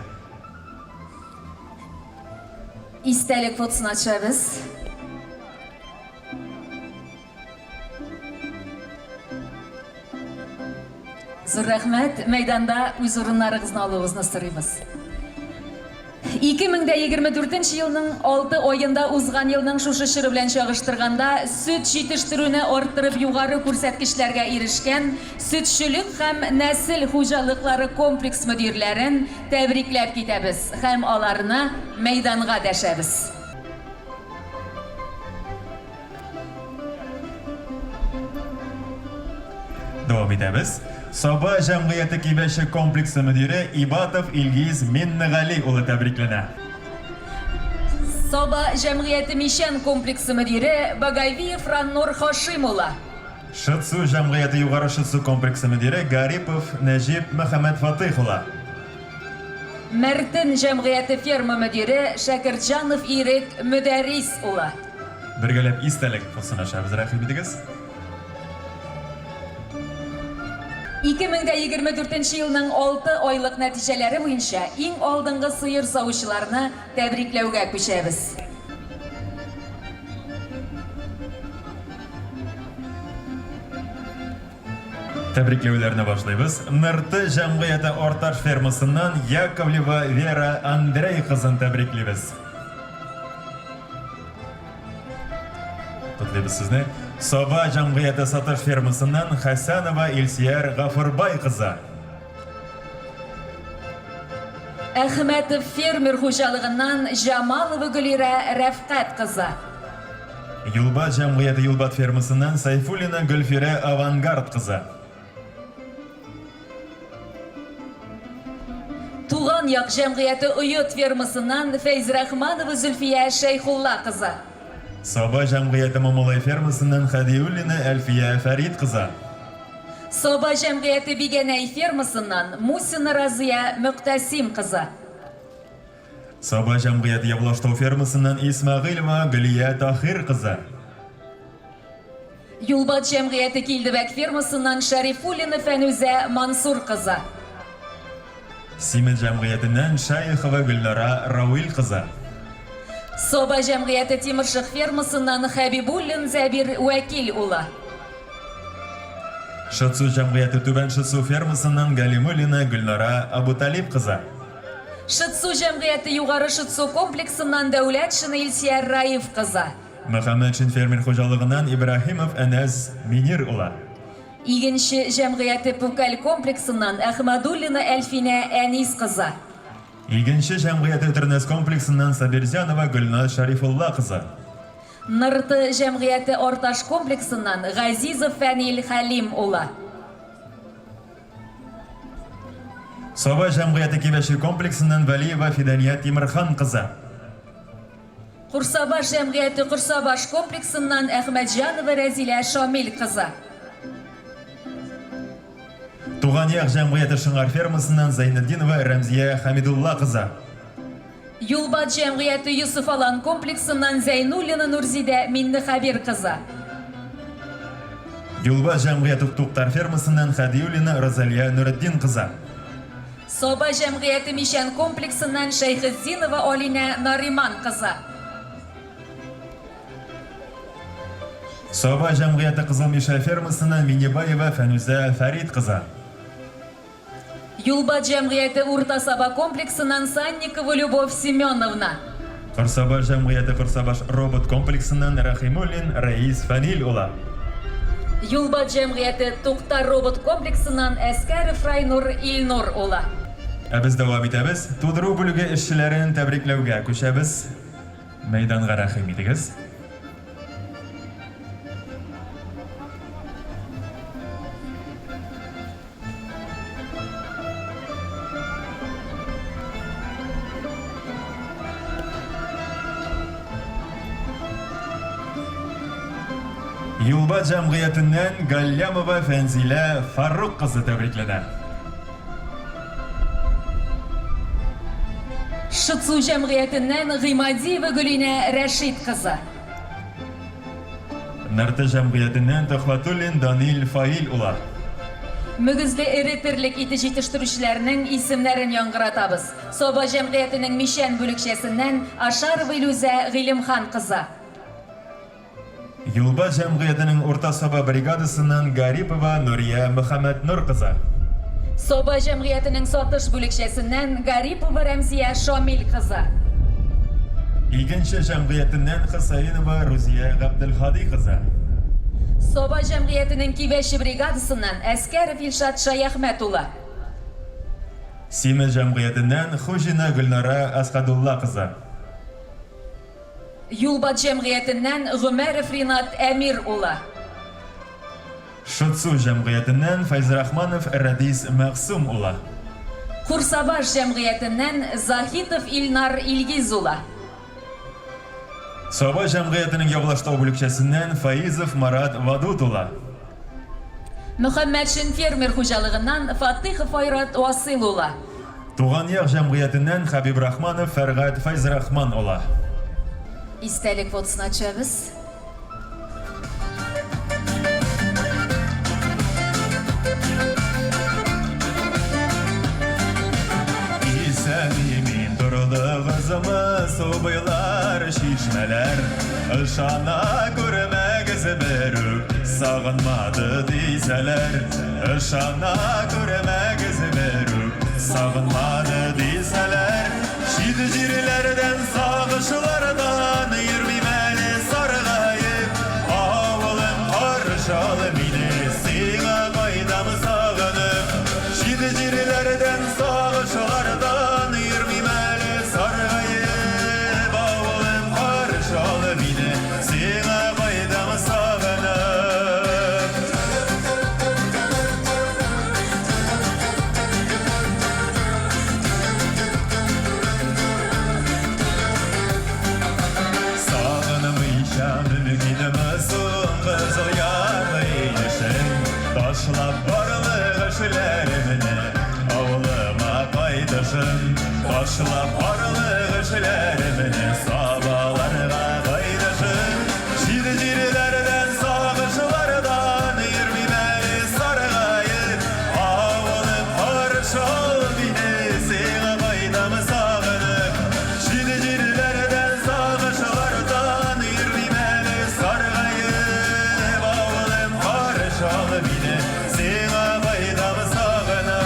Истәлек фотосын ачабыз. Зур рәхмәт, мәйданда үз урыннарыгызны алуыгызны сорыйбыз. 2024 елның 6 аенда узган елның шушы чоры белән чагыштырганда сөт җитештерүне арттырып югары күрсәткечләргә ирешкән сөтчелек һәм нәсел хуҗалыклары комплекс мөдирләрен тәбрикләп китәбез һәм аларны мәйданга дәшәбез. Дәвам итәбез. Саба җәмгыяте кибәче комплексы мөдире Ибатов Илгиз Миннегали улы тәбрикләнә. Саба җәмгыяте Мичән комплексы мөдире Багавиев Раннур Хашим улы. Шытсу җәмгыяте Югары Шытсу комплексы мөдире Гарипов Нәҗип Мөхәммәтфатыйх улы. Мәртен җәмгыяте ферма мөдире Шәкертҗанов Ирек Мөдәррис улы. Бергәләп истәлек фотосын ачабыз, рәхим итегез. 2024 елның алты айлык нәтиҗәләре буенча иң алдынгы сыер савучыларны тәбрикләүгә күчәбез. Тәбрикләүләрне башлыйбыз. Нырты җәмгыяте Арташ фермасыннан Яковлева Вера Андрей кызын тәбриклибез. Котлыйбыз сезне. Саба җәмгыяте Сатыш фермасыннан Хәсәнова Илсияр Гафурбай кызы. Әхмәтов фермер хуҗалыгыннан Җамалова Гөлирә Рәфкать кызы. Юлбат җәмгыяте Юлбат фермасыннан Сайфуллина Гөлфирә Авангард кызы. Туган як җәмгыяте Оет фермасыннан Фәйзрахманова Зөлфия Шәйхулла кызы. Саба җәмгыяте Мамалай фермасыннан Хәдиуллина Әлфия Фәрит кызы. Саба җәмгыяте Бигәнәй фермасыннан Мусина Разыя Мөктәсим кызы. Саба җәмгыяте Явлаштау фермасыннан Исмәгыйлова Гөлия Таһир кызы. Юлбат җәмгыяте Килдебәк фермасыннан Шәрифуллина Фәнүзә Мансур кызы. Симет җәмгыятеннән Шәехова Гөлнара Рауил кызы. Саба җәмгыяте Тимершык фермасыннан Хәбибуллин Зәбир Вәкил улы. Шытсу җәмгыяте Түбән Шытсу фермасыннан Галимуллина Гөлнара Абуталип кызы. Шытсу җәмгыяте Югары Шытсу комплексыннан Дәүләтшина Илсия Раиф кызы. Мөхәммәтшин фермер хуҗалыгыннан Ибраһимов Әнәс Минир улы. Игенче җәмгыяте Пүкәл комплексыннан Әхмәдуллина Әлфинә Әнис кызы. Игенче җәмгыяте Төрнәс комплексыннан Сабирзянова Гөлназ Шәрифулла кызы. Нырты җәмгыяте Арташ комплексыннан Газизов Фәнил Хәлим улы. Саба җәмгыяте Кибәче комплексыннан Вәлиева Фидания Тимерхан кызы. Курсабаш җәмгыяте Корсабаш комплексыннан Әхмәтҗанова Рәзилә Шамил кызы. Туган як җәмгыяте Шыңар фермасыннан Зәйнетдинова Рәмзия Хәмидулла кызы. Юлбат җәмгыяте Йосыф Алан комплексыннан Зәйнуллина Нурзидә Миннехәбир кызы. Юлбат җәмгыяте Туктар фермасыннан Хәдиуллина Розалия Нуретдин кызы. Саба җәмгыяте Мичән комплексыннан Шәйхетдинова Алинә Нариман кызы. Саба җәмгыяте Кызыл Мишә фермасыннан Миннебаева Фәнүзә Фәрит кызы. Юлбат җәмгыяте Урта Саба комплексыннан Санникова Любовь Семеновна. Корсабаш җәмгыяте Корсабаш робот комплексыннан Рәхимуллин Рәис Фәнил улы. Юлбат җәмгыяте Туктар робот комплексыннан Әскәров Райнур Илнур улы. Ә без дәвам итәбез. Тудыру бүлеге эшчеләрен тәбрикләүгә күчәбез. Мәйданга рәхим итегез. Юлбат җәмгыятеннән Галлямова Фәнзилә Фарук кызы тәбрикләнә. Шытсу җәмгыятеннән Гыймадиева Гөлинә Рәшит кызы. Нырты җәмгыятеннән Төхвәтуллин Данил Фаил улы. Мөгезле эре терлек ите җитештерүчеләрнең исемнәрен яңгыратабыз. Саба җәмгыятенең Мичән бүлекчәсеннән Ашарова Илүзә Гыйлемхан кызы. Юлбат җәмгыятенең Урта Саба бригадасыннан Гарипова Нурия Мөхәммәтнур кызы. Саба җәмгыятенең Сатыш бүлекчәсеннән Гарипова Рәмзия Шамил кызы. Игенче җәмгыятеннән Хөсәенова Рузия Габделһади кызы. Саба җәмгыятенең Кибәче бригадасыннан Әскәров Илшат Шәяхмәт улы. Симез җәмгыятеннән Хуҗина Гөлнара Әсхәдулла кызы. Юлбат җәмгыятеннән Гомәров Ринат Әмир улы. Шытсу җәмгыятеннән Фәйзрахманов Рәдис Мәгъсум улы. Курсабаш җәмгыятеннән Заһитов Илнар Илгиз улы. Саба җәмгыятенең Явлаштау бүлекчәсеннән Фаизов Марат Вадут улы. Мөхәммәтшин фермер хуҗалыгыннан Фатыйхов Айрат Васыйл улы. Туган як җәмгыятеннән Хәбибрахманов Фәргать Фәйзрахман улы. Истәлек фотосына төшәбез. Исән-имин тордыгызмы, субайлар, чишмәләр? Ышана күрмәгез берүк, сагынмады дисәләр. Ышана күрмәгез берүк, сагынмады дисәләр. Чит җирләрдән сагышлардан йөрмим әле саргаеп. Авылым каршы ал мине, сиңа кайтам сагынып. Чит җирләрдән сагышлардан йөрмим әле саргаеп. Авылым каршы ал мине, сиңа кайтам сагынып. Сагынмыйча мөмкинме соң Кызыл Ярны инешен? Ташлап барлык эшләремне, авылыма кайтышым. Ташлап барлык эшләремне, Сабаларга кайтышым. Чит җирләрдән сагышлардан йөрмим әле саргаеп. Авылым каршы ал мине, сиңа кайтам сагынып. Чит җирләрдән сагышлардан йөрмим әле саргаеп. Авылым каршы ал мине, сиңа кайтам сагынып.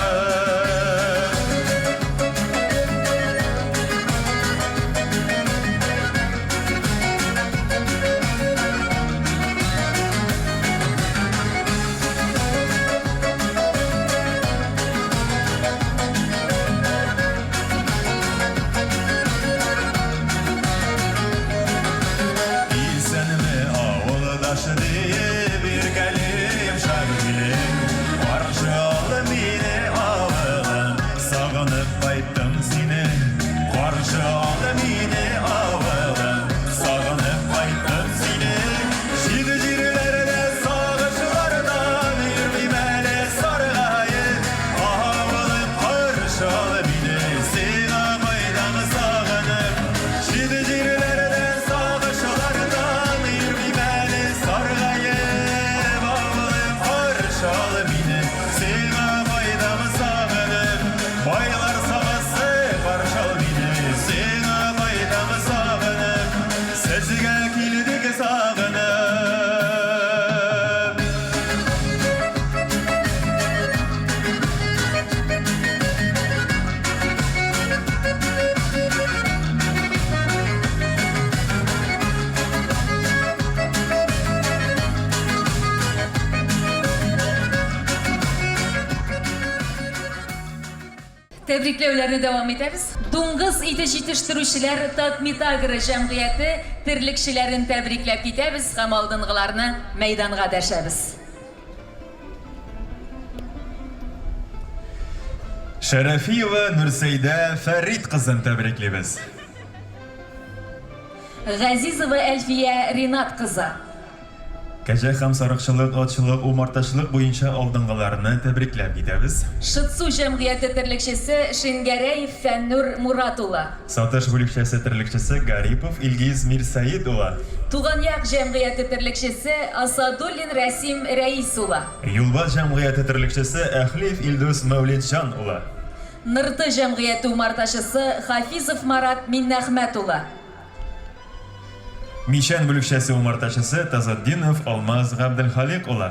Тәбрикләүләрне дәвам итәбез. Дуңгыз ите җитештерүчеләр Татмитагро җәмгыяте терлекчеләрен тәбрикләп китәбез һәм алдынгыларны мәйданга дәшәбез. Шәрәфиева Нурсәйдә Фәрит кызын тәбриклибез. Газизова Әлфия Ринат кызы. Кәҗә һәм сарыкчылык, атчылык, умартачылык буенча алдынгыларны тәбрикләп китәбез. Шытсу җәмгыяте терлекчесе Шингәрәев Фәннүр Мурат улы. Сатыш бүлекчәсе терлекчесе Гарипов Илгиз Мирсәет улы. Туган як җәмгыяте терлекчесе Асадуллин Рәсим Рәис улы. Юлбат җәмгыяте терлекчесе Әхлиев Илдус Мәүлетҗан улы. Нырты җәмгыяте умартачысы Хафизов Марат Миннәхмәт улы. Мичән бүлекчәсе умартачысы Тазатдинов Алмаз Габделхалик улы.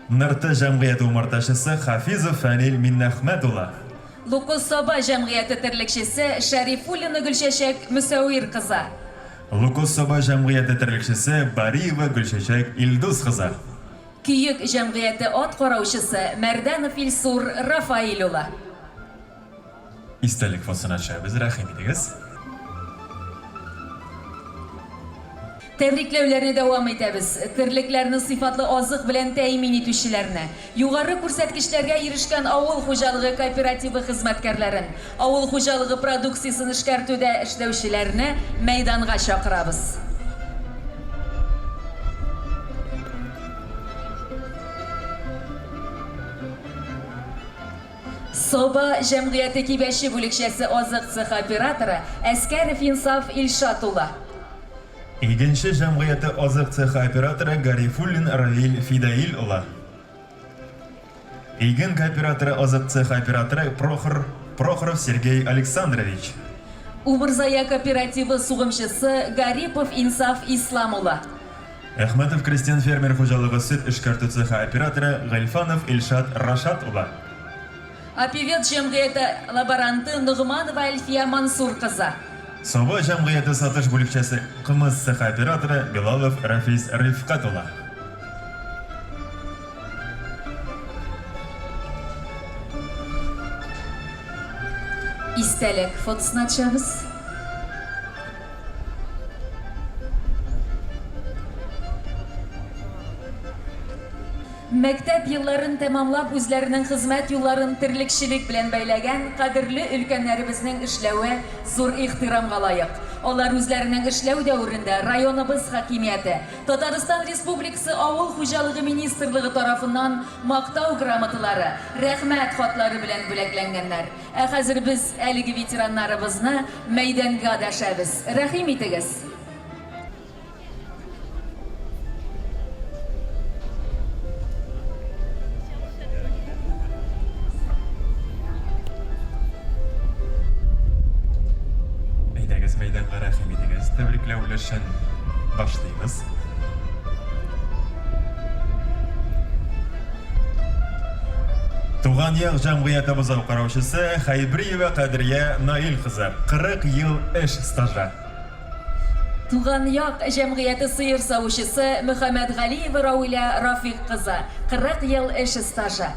Нырты җәмгыяте умартачысы Хафизов Фәнил Миннәхмәт улы. Лукоз-Саба җәмгыяте терлекчесе Шәрифуллина Гөлчәчәк Мөсәвир кызы. Лукоз-Саба җәмгыяте терлекчесе Бариева Гөлчәчәк Илдус кызы. Көек җәмгыяте ат караучысы Мәрдәнов Илсур Рафаил улы. Истәлек фотосына төшәбез, рәхим итегез. Тәбрикләүләрне дәвам итәбез. Терлекләрне сыйфатлы азык белән тәэмин итүчеләрне, югары күрсәткечләргә ирешкән авыл хуҗалыгы кооперативы хезмәткәрләрен, авыл хуҗалыгы продукциясен эшкәртүдә эшләүчеләрне мәйданга чакырабыз. Саба җәмгыяте Кибәче бүлекчәсе азык цехы операторы Әскәров Инсаф Илшат улы. Игенче җәмгыяте азык цехы операторы Гарифуллин Равил Фидаил улы. Иген кооператоры азык цехы операторы Прохор Прохоров Сергей Александрович. Умырзая кооперативы сугымчысы Гарипов Инсаф Ислам улы. Әхмәтов крестьян-фермер хуҗалыгы сөт эшкәртү цехы операторы Гыйльфанов Илшат Рашат улы. Апивет җәмгыяте лаборанты Ногманова Әлфия Мансур кызы. Саба җәмгыяте сатыш бүлекчәсе кымыз цехы операторы Билалов Рафис Рифкать улы. Истәлек фотосына төшәбез. Мәктәп елларын тәмамлап, үзләренең хезмәт юлларын терлекчелек белән бәйләгән кадерле өлкәннәребезнең эшләве зур ихтирамга лаек. Алар үзләренең эшләү дәверендә районыбыз хакимияте, Татарстан Республикасы Авыл хуҗалыгы министрлыгы тарафыннан Мактау грамоталары, Рәхмәт хатлары белән бүләкләнгәннәр. Ә хәзер без әлеге ветераннарыбызны мәйданга дәшәбез. Рәхим итегез! Әйдәгез, мәйданга рәхим итегез. Тәбрикләү өлешен башлыйбыз. Туган як җәмгыяте бозау караучысы Хәйбриева Кадрия Наил кызы, 40 ел эш стажы. Туган як җәмгыяте сыер савучысы Мөхәммәтгалиева Рауилә Рафик кызы, 40 ел эш стажы.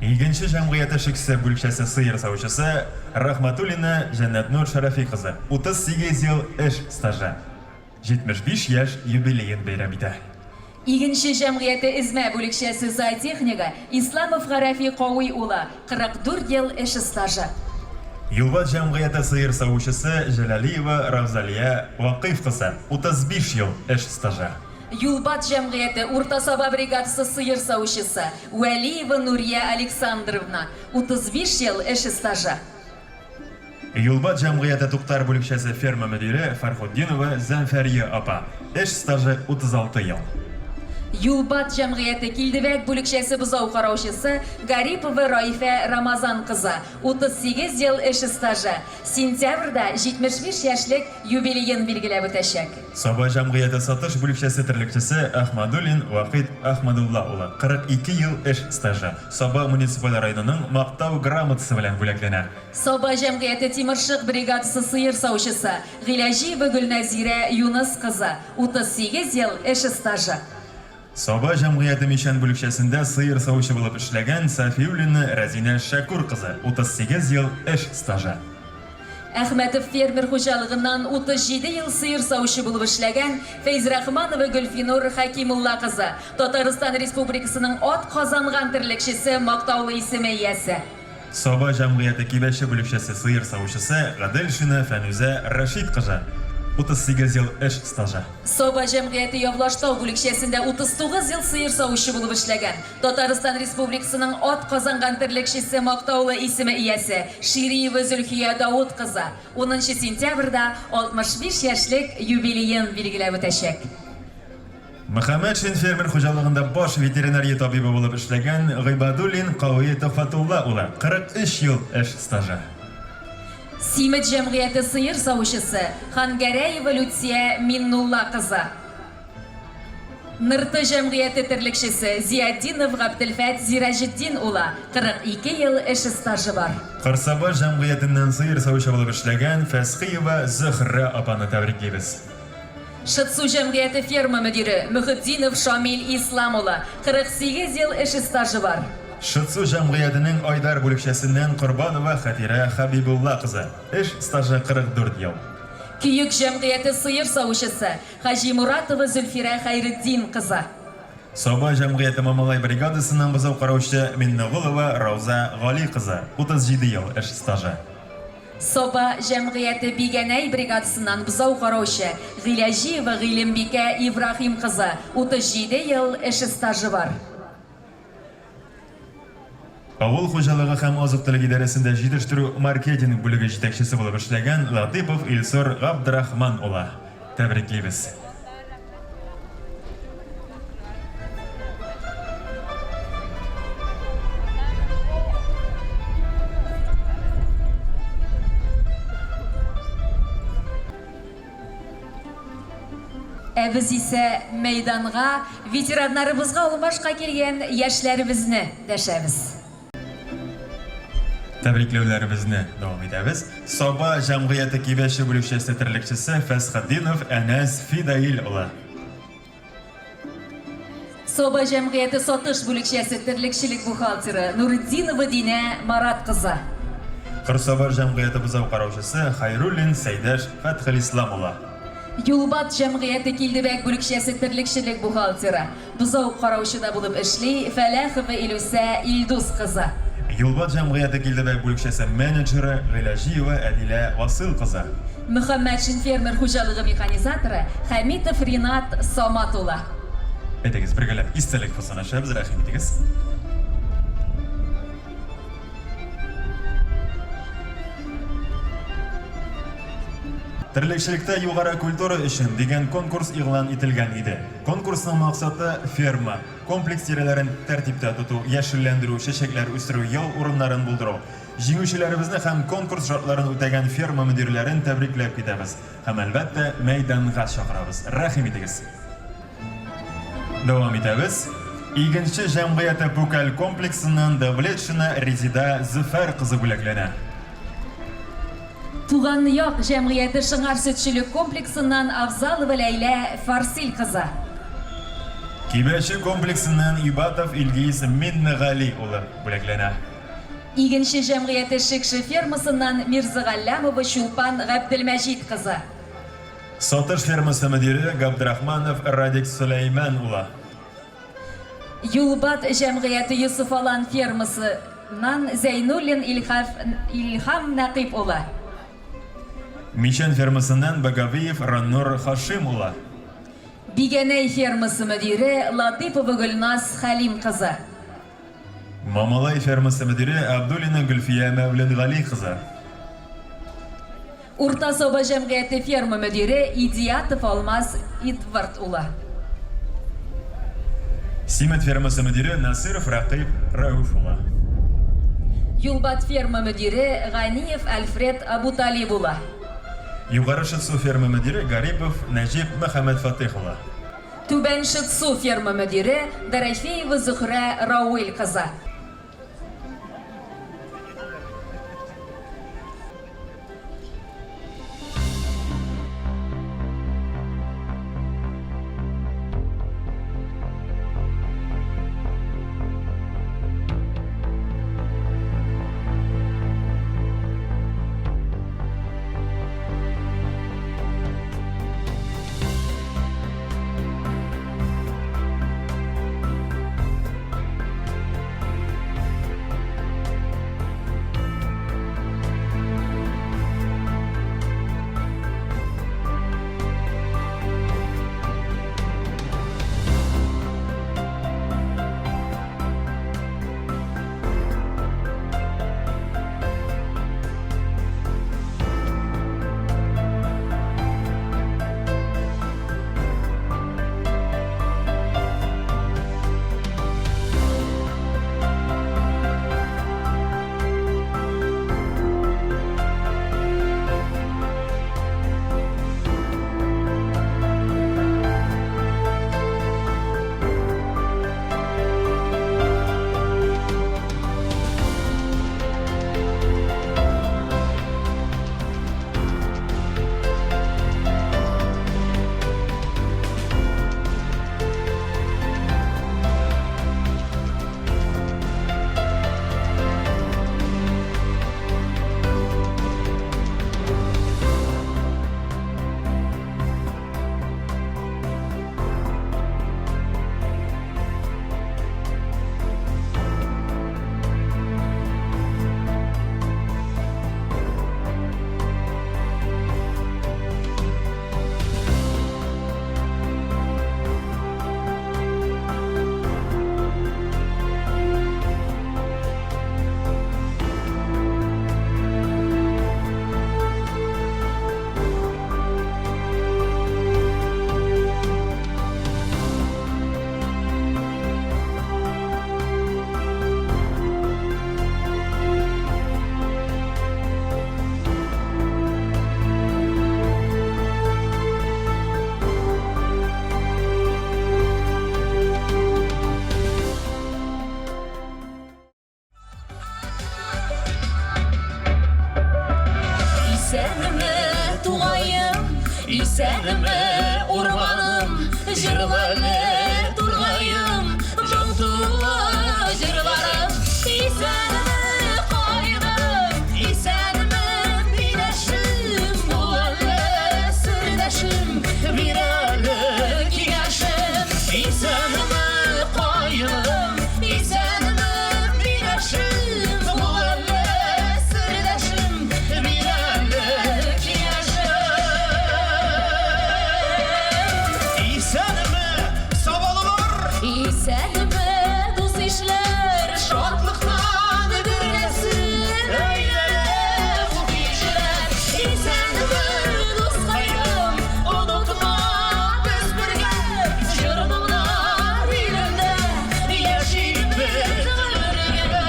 Игенче җәмгыяте Шексе бүлекчәсе сыер савучысы Рахматуллина Җәннәтнур Шәрәфи кызы, 38 ел эш стажы. 75 яшь юбилеен бәйрәм итә. Игенче җәмгыяте Эзмә бүлекчәсе зоотехнигы Исламов Гарәфи Кави улы, 44 ел эш стажы. Юлбат җәмгыяте сыер савучысы Җәләлиева Равзалия Вакыйф кызы, 35 ел эш стажы. Юлбат җәмгыяте Урта Саба бригадасы сыер савучысы Вәлиева Нурия Александровна, 35 ел эш стажы. Юлбат җәмгыяте Туктар бүлекчәсе ферма мөдире Фәрхутдинова Зәмфәрия апа, эш стажы 36 ел. Юлбат җәмгыяте Килдебәк бүлекчәсе бозау караучысы Гарипова Раифә Рамазан кызы, 38 ел эш стажы, сентябрьдә 75 яшьлек юбилеен билгеләп үтәчәк. Саба җәмгыяте сатыш бүлекчәсе терлекчесе Әхмәдуллин Вахит Әхмәдулла улы, 42 ел эш стажы, Саба муниципаль районының Мактау грамотасы белән бүләкләнә. Саба җәмгыяте Тимершык бригадасы сыер савучысы Гыйләҗиева Гөлнәзирә Юныс кызы, 38 ел эш стажы. Саба җәмгыяте Мичән бүлекчәсендә сыер савучы булып эшләгән Сафиуллина Рәзинә Шәкүр кызы, 38 ел эш стажы. Әхмәтов фермер хуҗалыгыннан 37 ел сыер савучы булып эшләгән Фәйзрахманова Гөлфинур Хәкимулла кызы, Татарстан Республикасының атказанган терлекчесе мактаулы исеме иясе. Саба җәмгыяте Кибәче бүлекчәсе сыер савучысы Гаделшина Фәнүзә Рәшит кызы, 38 ел эш стажы. Саба җәмгыяте Явлаштау бүлекчәсендә 39 ел сыер савучы булып эшләгән, Татарстан Республикасының атказанган терлекчесе мактаулы исеме иясе Шириева Зөлхия Даут кызы унынчы сентябрьдә 65 яшьлек юбилеен билгеләп үтәчәк. Мөхәммәтшин фермер хуҗалыгында баш ветеринария табибы булып эшләгән Гыйбадуллин Кави Төхфәтулла улы, 43 ел эш стажы. Симет җәмгыяте сыер савучысы Хангәрәева Люция Миннулла кызы. Нырты җәмгыяте терлекчесе Зиятдинов Габделфәт Зираҗетдин улы, 42 ел эш стажы бар. Корсабаш җәмгыятеннән сыер савучы булып эшләгән Фәсхиева Зөһрә апаны тәбриклибез. Шытсу җәмгыяте ферма мөдире Мөхетдинов Шамил Ислам улы, 48 ел эш стажы бар. Шытсу җәмгыятенең Айдар бүлекчәсеннән Корбанова Хәтирә Хәбибулла кызы, эш стажы 44 ел. Көек җәмгыяте сыер савучысы Хаҗимуратова Зөлфирә Хәйретдин кызы. Саба җәмгыяте Мамалай бригадасыннан бозау караучы Миннеголова Рауза Гали кызы, 37 ел эш стажы. Саба җәмгыяте Бигәнәй бригадасыннан бозау караучы Гыйләҗиева Гыйлембикә Ибраһим кызы, 37 ел эш стажы бар. Авыл хуҗалыгы һәм азык-төлек идарәсендә җитештерү-маркетинг бүлеге җитәкчесе булып эшләгән Латыйпов Илсур Габдрахман улы. Тәбриклибез. Ә без исә мәйданга ветераннарыбызга алмашка килгән яшьләребезне дәшәбез. Тәбрикләүләребезне дәвам итәбез. Саба җәмгыяте Кибәче бүлекчәсе терлекчесе Фәсхетдинов Әнәс Фидаил улы. Саба җәмгыяте сатыш бүлекчәсе терлекчелек бухгалтеры Нуретдинова Динә Марат кызы. Корсабаш җәмгыяте бозау караучысы Хәйруллин Сәйдәш Фәтхелислам улы. Юлбат җәмгыяте Килдебәк бүлекчәсе терлекчелек бухгалтеры, бозау караучы да булып эшли Фәләхова Илүсә Илдус кызы. Юлбат җәмгыяте Килдебәк бүлекчәсе менеджеры Гыйләҗиева Әдилә Васыйл кызы. Мөхәммәтшин фермер хуҗалыгы механизаторы Хәмитов Ринат Самат улы. Әйдәгез, бергәләп истәлек фотосын ачабыз, рәхим итегез. Терлекчелектә югары культура өчен дигән конкурс игълан ителгән иде. Конкурсның максаты ферма, комплекс тирәләрен тәртиптә тоту, яшелләндерү, чәчәкләр үстерү, ял урыннарын булдыру. Җиңүчеләребезне һәм конкурс шартларын үтәгән ферма мөдирләрен тәбрикләп китәбез. Һәм, әлбәттә, мәйданга чакырабыз. Рәхим итегез! Дәвам итәбез. Игенче җәмгыяте Пүкәл комплексыннан Давлетшина Резида Зөфәр кызы бүләкләнә. Туган як җәмгыяте Шыңар сөтчелек комплексыннан Авзалова Ләйлә Фарсил кызы. Кибәче комплексыннан Ибатов Илгиз Миннегали улы бүләкләнә. Игенче җәмгыяте Шекше фермасыннан Мирзагалләмова Чулпан Габделмәҗит кызы. Сатыш фермасы мөдире Габдрахманов Радик Сөләймән улы. Юлбат җәмгыяте Йосыфалан фермасыннан Зәйнуллин Илхаф Илһам Нәкыйп улы. Мичән фермасыннан Багавиев Раннур Хашим улы. Бигәнәй фермасы мөдире Латыйпова Гөлназ Хәлим кызы. Мамалай фермасы мөдире Абдуллина Гөлфия Мәүлетгали кызы. Урта Саба җәмгыяте ферма мөдире Идиятов Алмаз Эдвард улы. Симет фермасы мөдире Насыров Рәкыйп Рәүф улы. Юлбат ферма мөдире Ганиев Альфред Абуталип улы. Югары Шытсу ферма мөдире Гарипов Нәҗип Мөхәммәтфатыйх улы. Түбән Шытсу ферма мөдире Дорофеева Зөхрә Рауил кызы. Исәнме, урманым, җырла әле, тургаем, Моң тулы җырларым. Исәнме, каеным, исәнме, миләшем, Бул әле сердәшем, бир әле киңәшем. Исәнме, каеным, исәнме, миләшем, Бул әле сердәшем, бир әле киңәшем. Исәнме, сабалылар! Исәнме, дус-ишләр, шатлыктан гөрләсен әйләнә бу кичләр. Исәнме, дускаем, онытма, без бергә, җыр-моңнар илендә яшибез гомергә.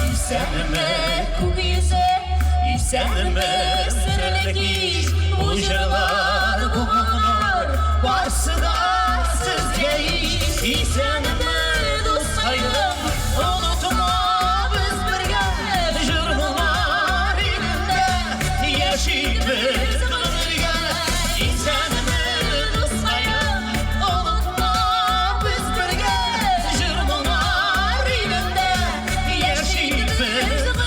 Исәнме, күк йөзе, исәнме, серле кич, бу җырлар, бу моңнар, барсы да сезгә ич. Исәнме, дускаем, онытма, без бергә, җыр-моңнар илендә яшибез гомергә. Исәнме, дускаем, онытма, без бергә, җыр-моңнар илендә яшибез гомергә.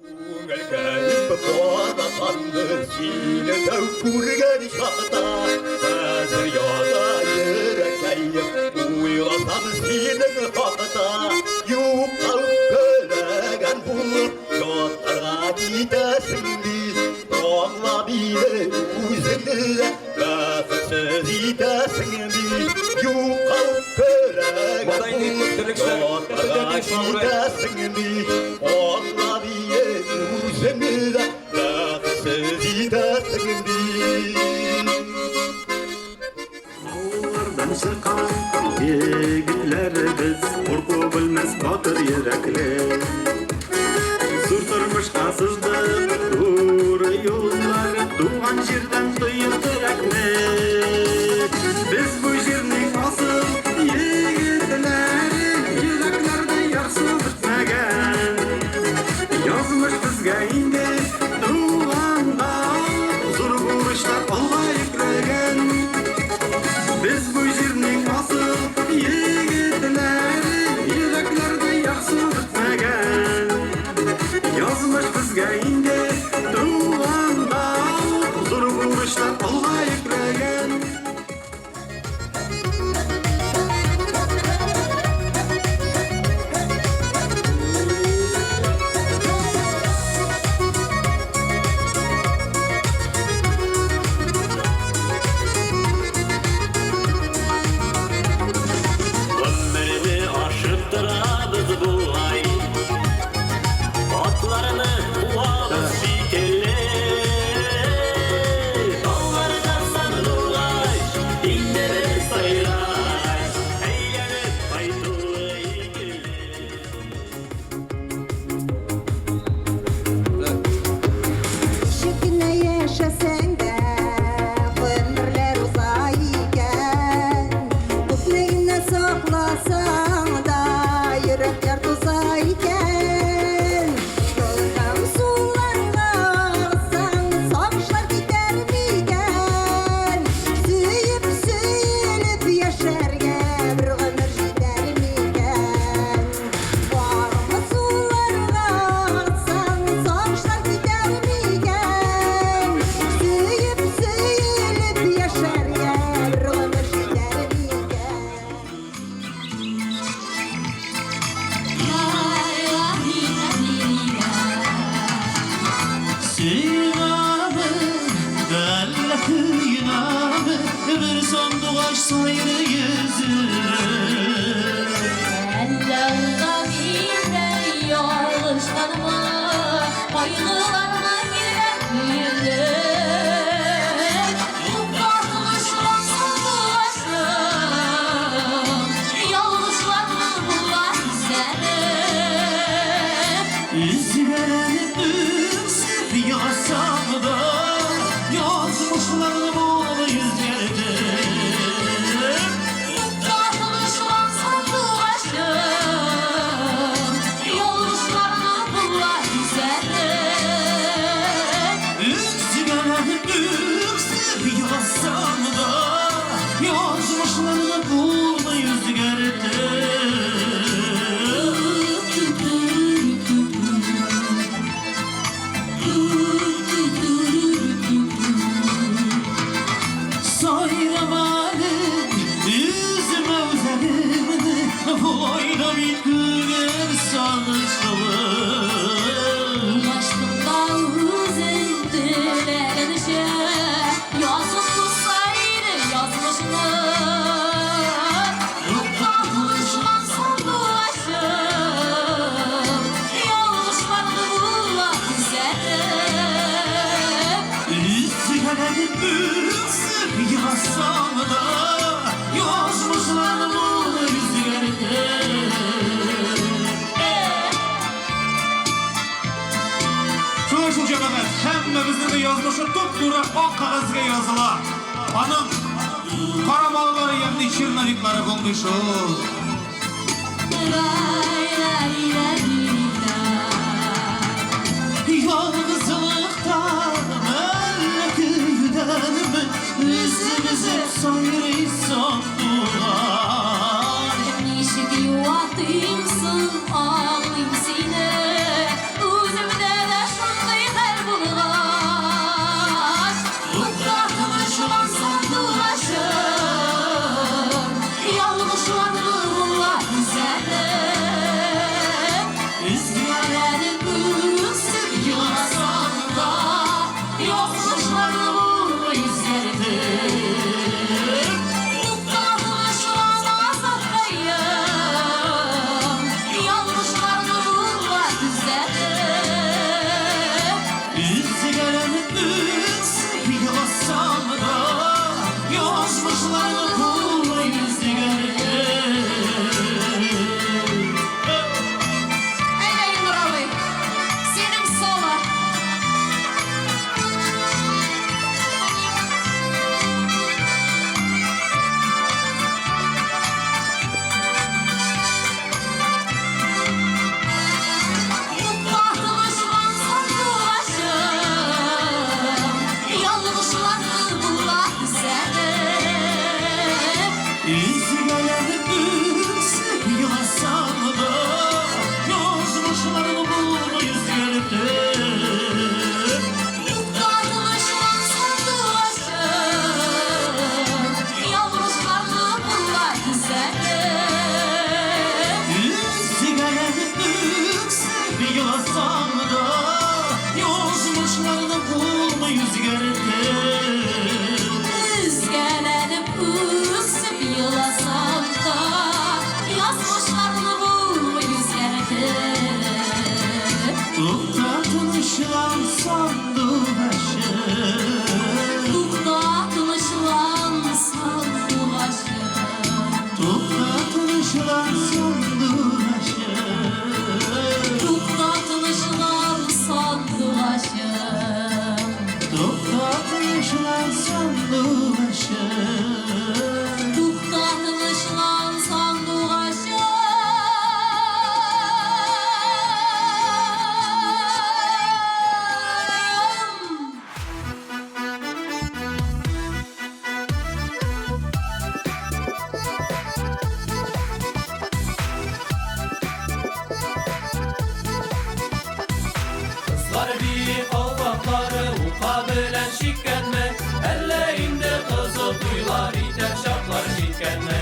Күңелкәем канатланды сине тәү күргән чакта. Хәзер ята йөрәккәем, уйласам синең хакта. Юкка үпкәләгән булып, ятарга китәсең бит. Аңла мине үзеңне дә, бәхетсез итәсең бит. Юкка үпкәләгән Монда инде булып, терлекчеләр ятарга китәсең бит. Аңла мине үзеңне дә, бәхетсез итәсең бит. Авыллардан чыккан егетләребез курку белмәс батыр йөрәкле. Зур тормышка сыздык туры юллар, туган җирдән тоеп терәкне. Без бу җирнең асыл егетләре, йөрәкләрдә ярсу бетмәгән. Язмыш безгә инде туганда зур бурычлар алга йөкләгән. Без бу җирнең асыл егетләре, йөрәкләрдә ярсу бетмәгән. Язмыш безгә инде туганда зур бурычлар алга йөкләгән. Гомерне ашыктырабыз бугай, Атларны куабыз. Кайгыларны килгән көенеп, Юкка тынычлан сандугачым, Ялгышларны була төзәтеп. Өзгәләнеп үксеп еласам да, Язмышларны булмый үзгәртеп. Юкка тынычлан сандугачым, Ялгышларны була төзәтеп. Өзгәләнеп үксеп еласам да, Язмышларны булмый үзгәртеп. Сайрамады үземә үземне, Болай да бит күңел сагышлы. Уңышлыкта үзең теләгәнчә Язып тотса иде язмышны. Юкка тынычлан сандугачым, Ялгышларны була төзәтеп. Өзгәләнеп үксеп еласам да, Язмышларны үзгәртеп. Шулай шул, җәмәгать, һәммәбезнең дә язмышы туп-туры ак кәгазьгә языла. Аның карамалылары, ягъни черновиклары булмый шул. Ялгызлыктан әллә көйдәнме, Өзеп-өзеп сайрый сандугач. Ничек юатыйм соң, аңлыйм сине, Үземдә дә шундый хәл булгач. Юкка тынычлан сандугачым, Ялгышларны була төзәтеп. Өзгәләнеп үксеп еласам да, Язмышларны булмый үзгәртеп. Юкка тынычлан азаткаем, Ялгышларны була төзәтеп. Өзгәләнеп үксеп еласам да, Язмышларны булмый үзгәртеп. Әйдә, Илнур абый, синең соло. Юкка тынычлан сандугачым, Ялгышларны була төзәтеп. Өзгәләнеп үксеп еласам да, Язмышларны булмый үзгәртеп. Юкка тынычлан сандугачым, Ялгышларны була төзәтеп. Өзгәләнеп үксеп еласам да, Язмышларны булмый үзгәртеп. Өзгәләнеп үксеп еласам да, Язмышларны булмый үзгәртеп. Тукта, тынычлан, сандугачым. Тукта, тынычлан, сандугачым. Тукта, тынычлан, сандугачым. Тукта, тынычлан, сандугачым. Тукта, тынычлан, сандугачым. Тукта, тынычлан, сандугачым. Кызлар бии калфаклары ука белән чиккәнме? Әллә инде кызыл туйлар итәр чаклар җиткәнме?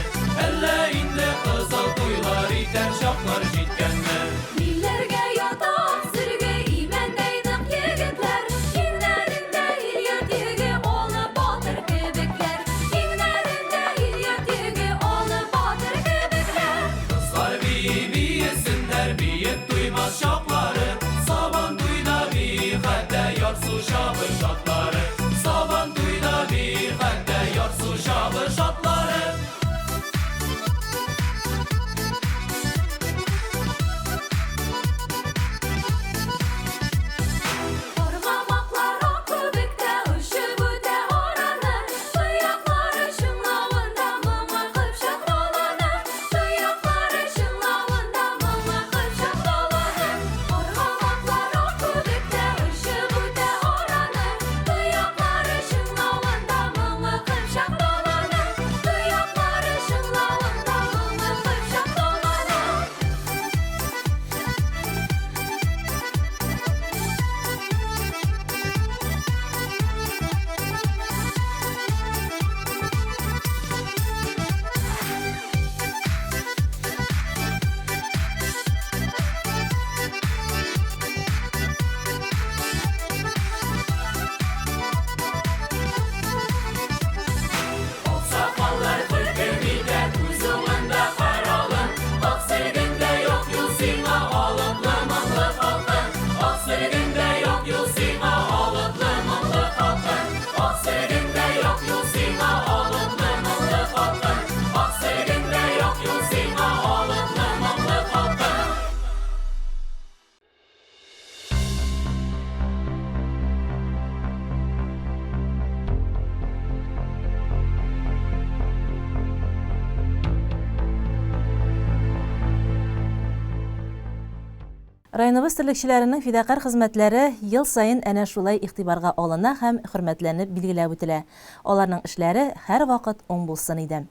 Әллә инде кызыл туйлар итәр чаклар җиткәнме? Илләргә ята сөрге имәндәй нык егетләр, Иңнәрендә ил-йорт йөге олы батыр кебекләр. Иңнәрендә ил-йорт йөге олы батыр кебекләр. Кызлар бии биесеннәр, биеп туймас чаклары. Сабан туйда бии Районыбыз терлекчеләренең фидакарь хезмәтләре ел саен әнә шулай игътибарга алына һәм хөрмәтләнеп билгеләп үтелә. Аларның эшләре һәрвакыт уң булсын иде.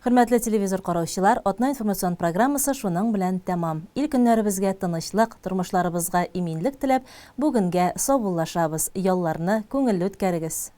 Хөрмәтле телевизор караучылар, атна информацион программасы шуның белән тәмам. Ил-көннәребезгә тынычлык, тормышларыбызга иминлек теләп, бүгенгә саубуллашабыз. Ялларны күңелле үткәрегез!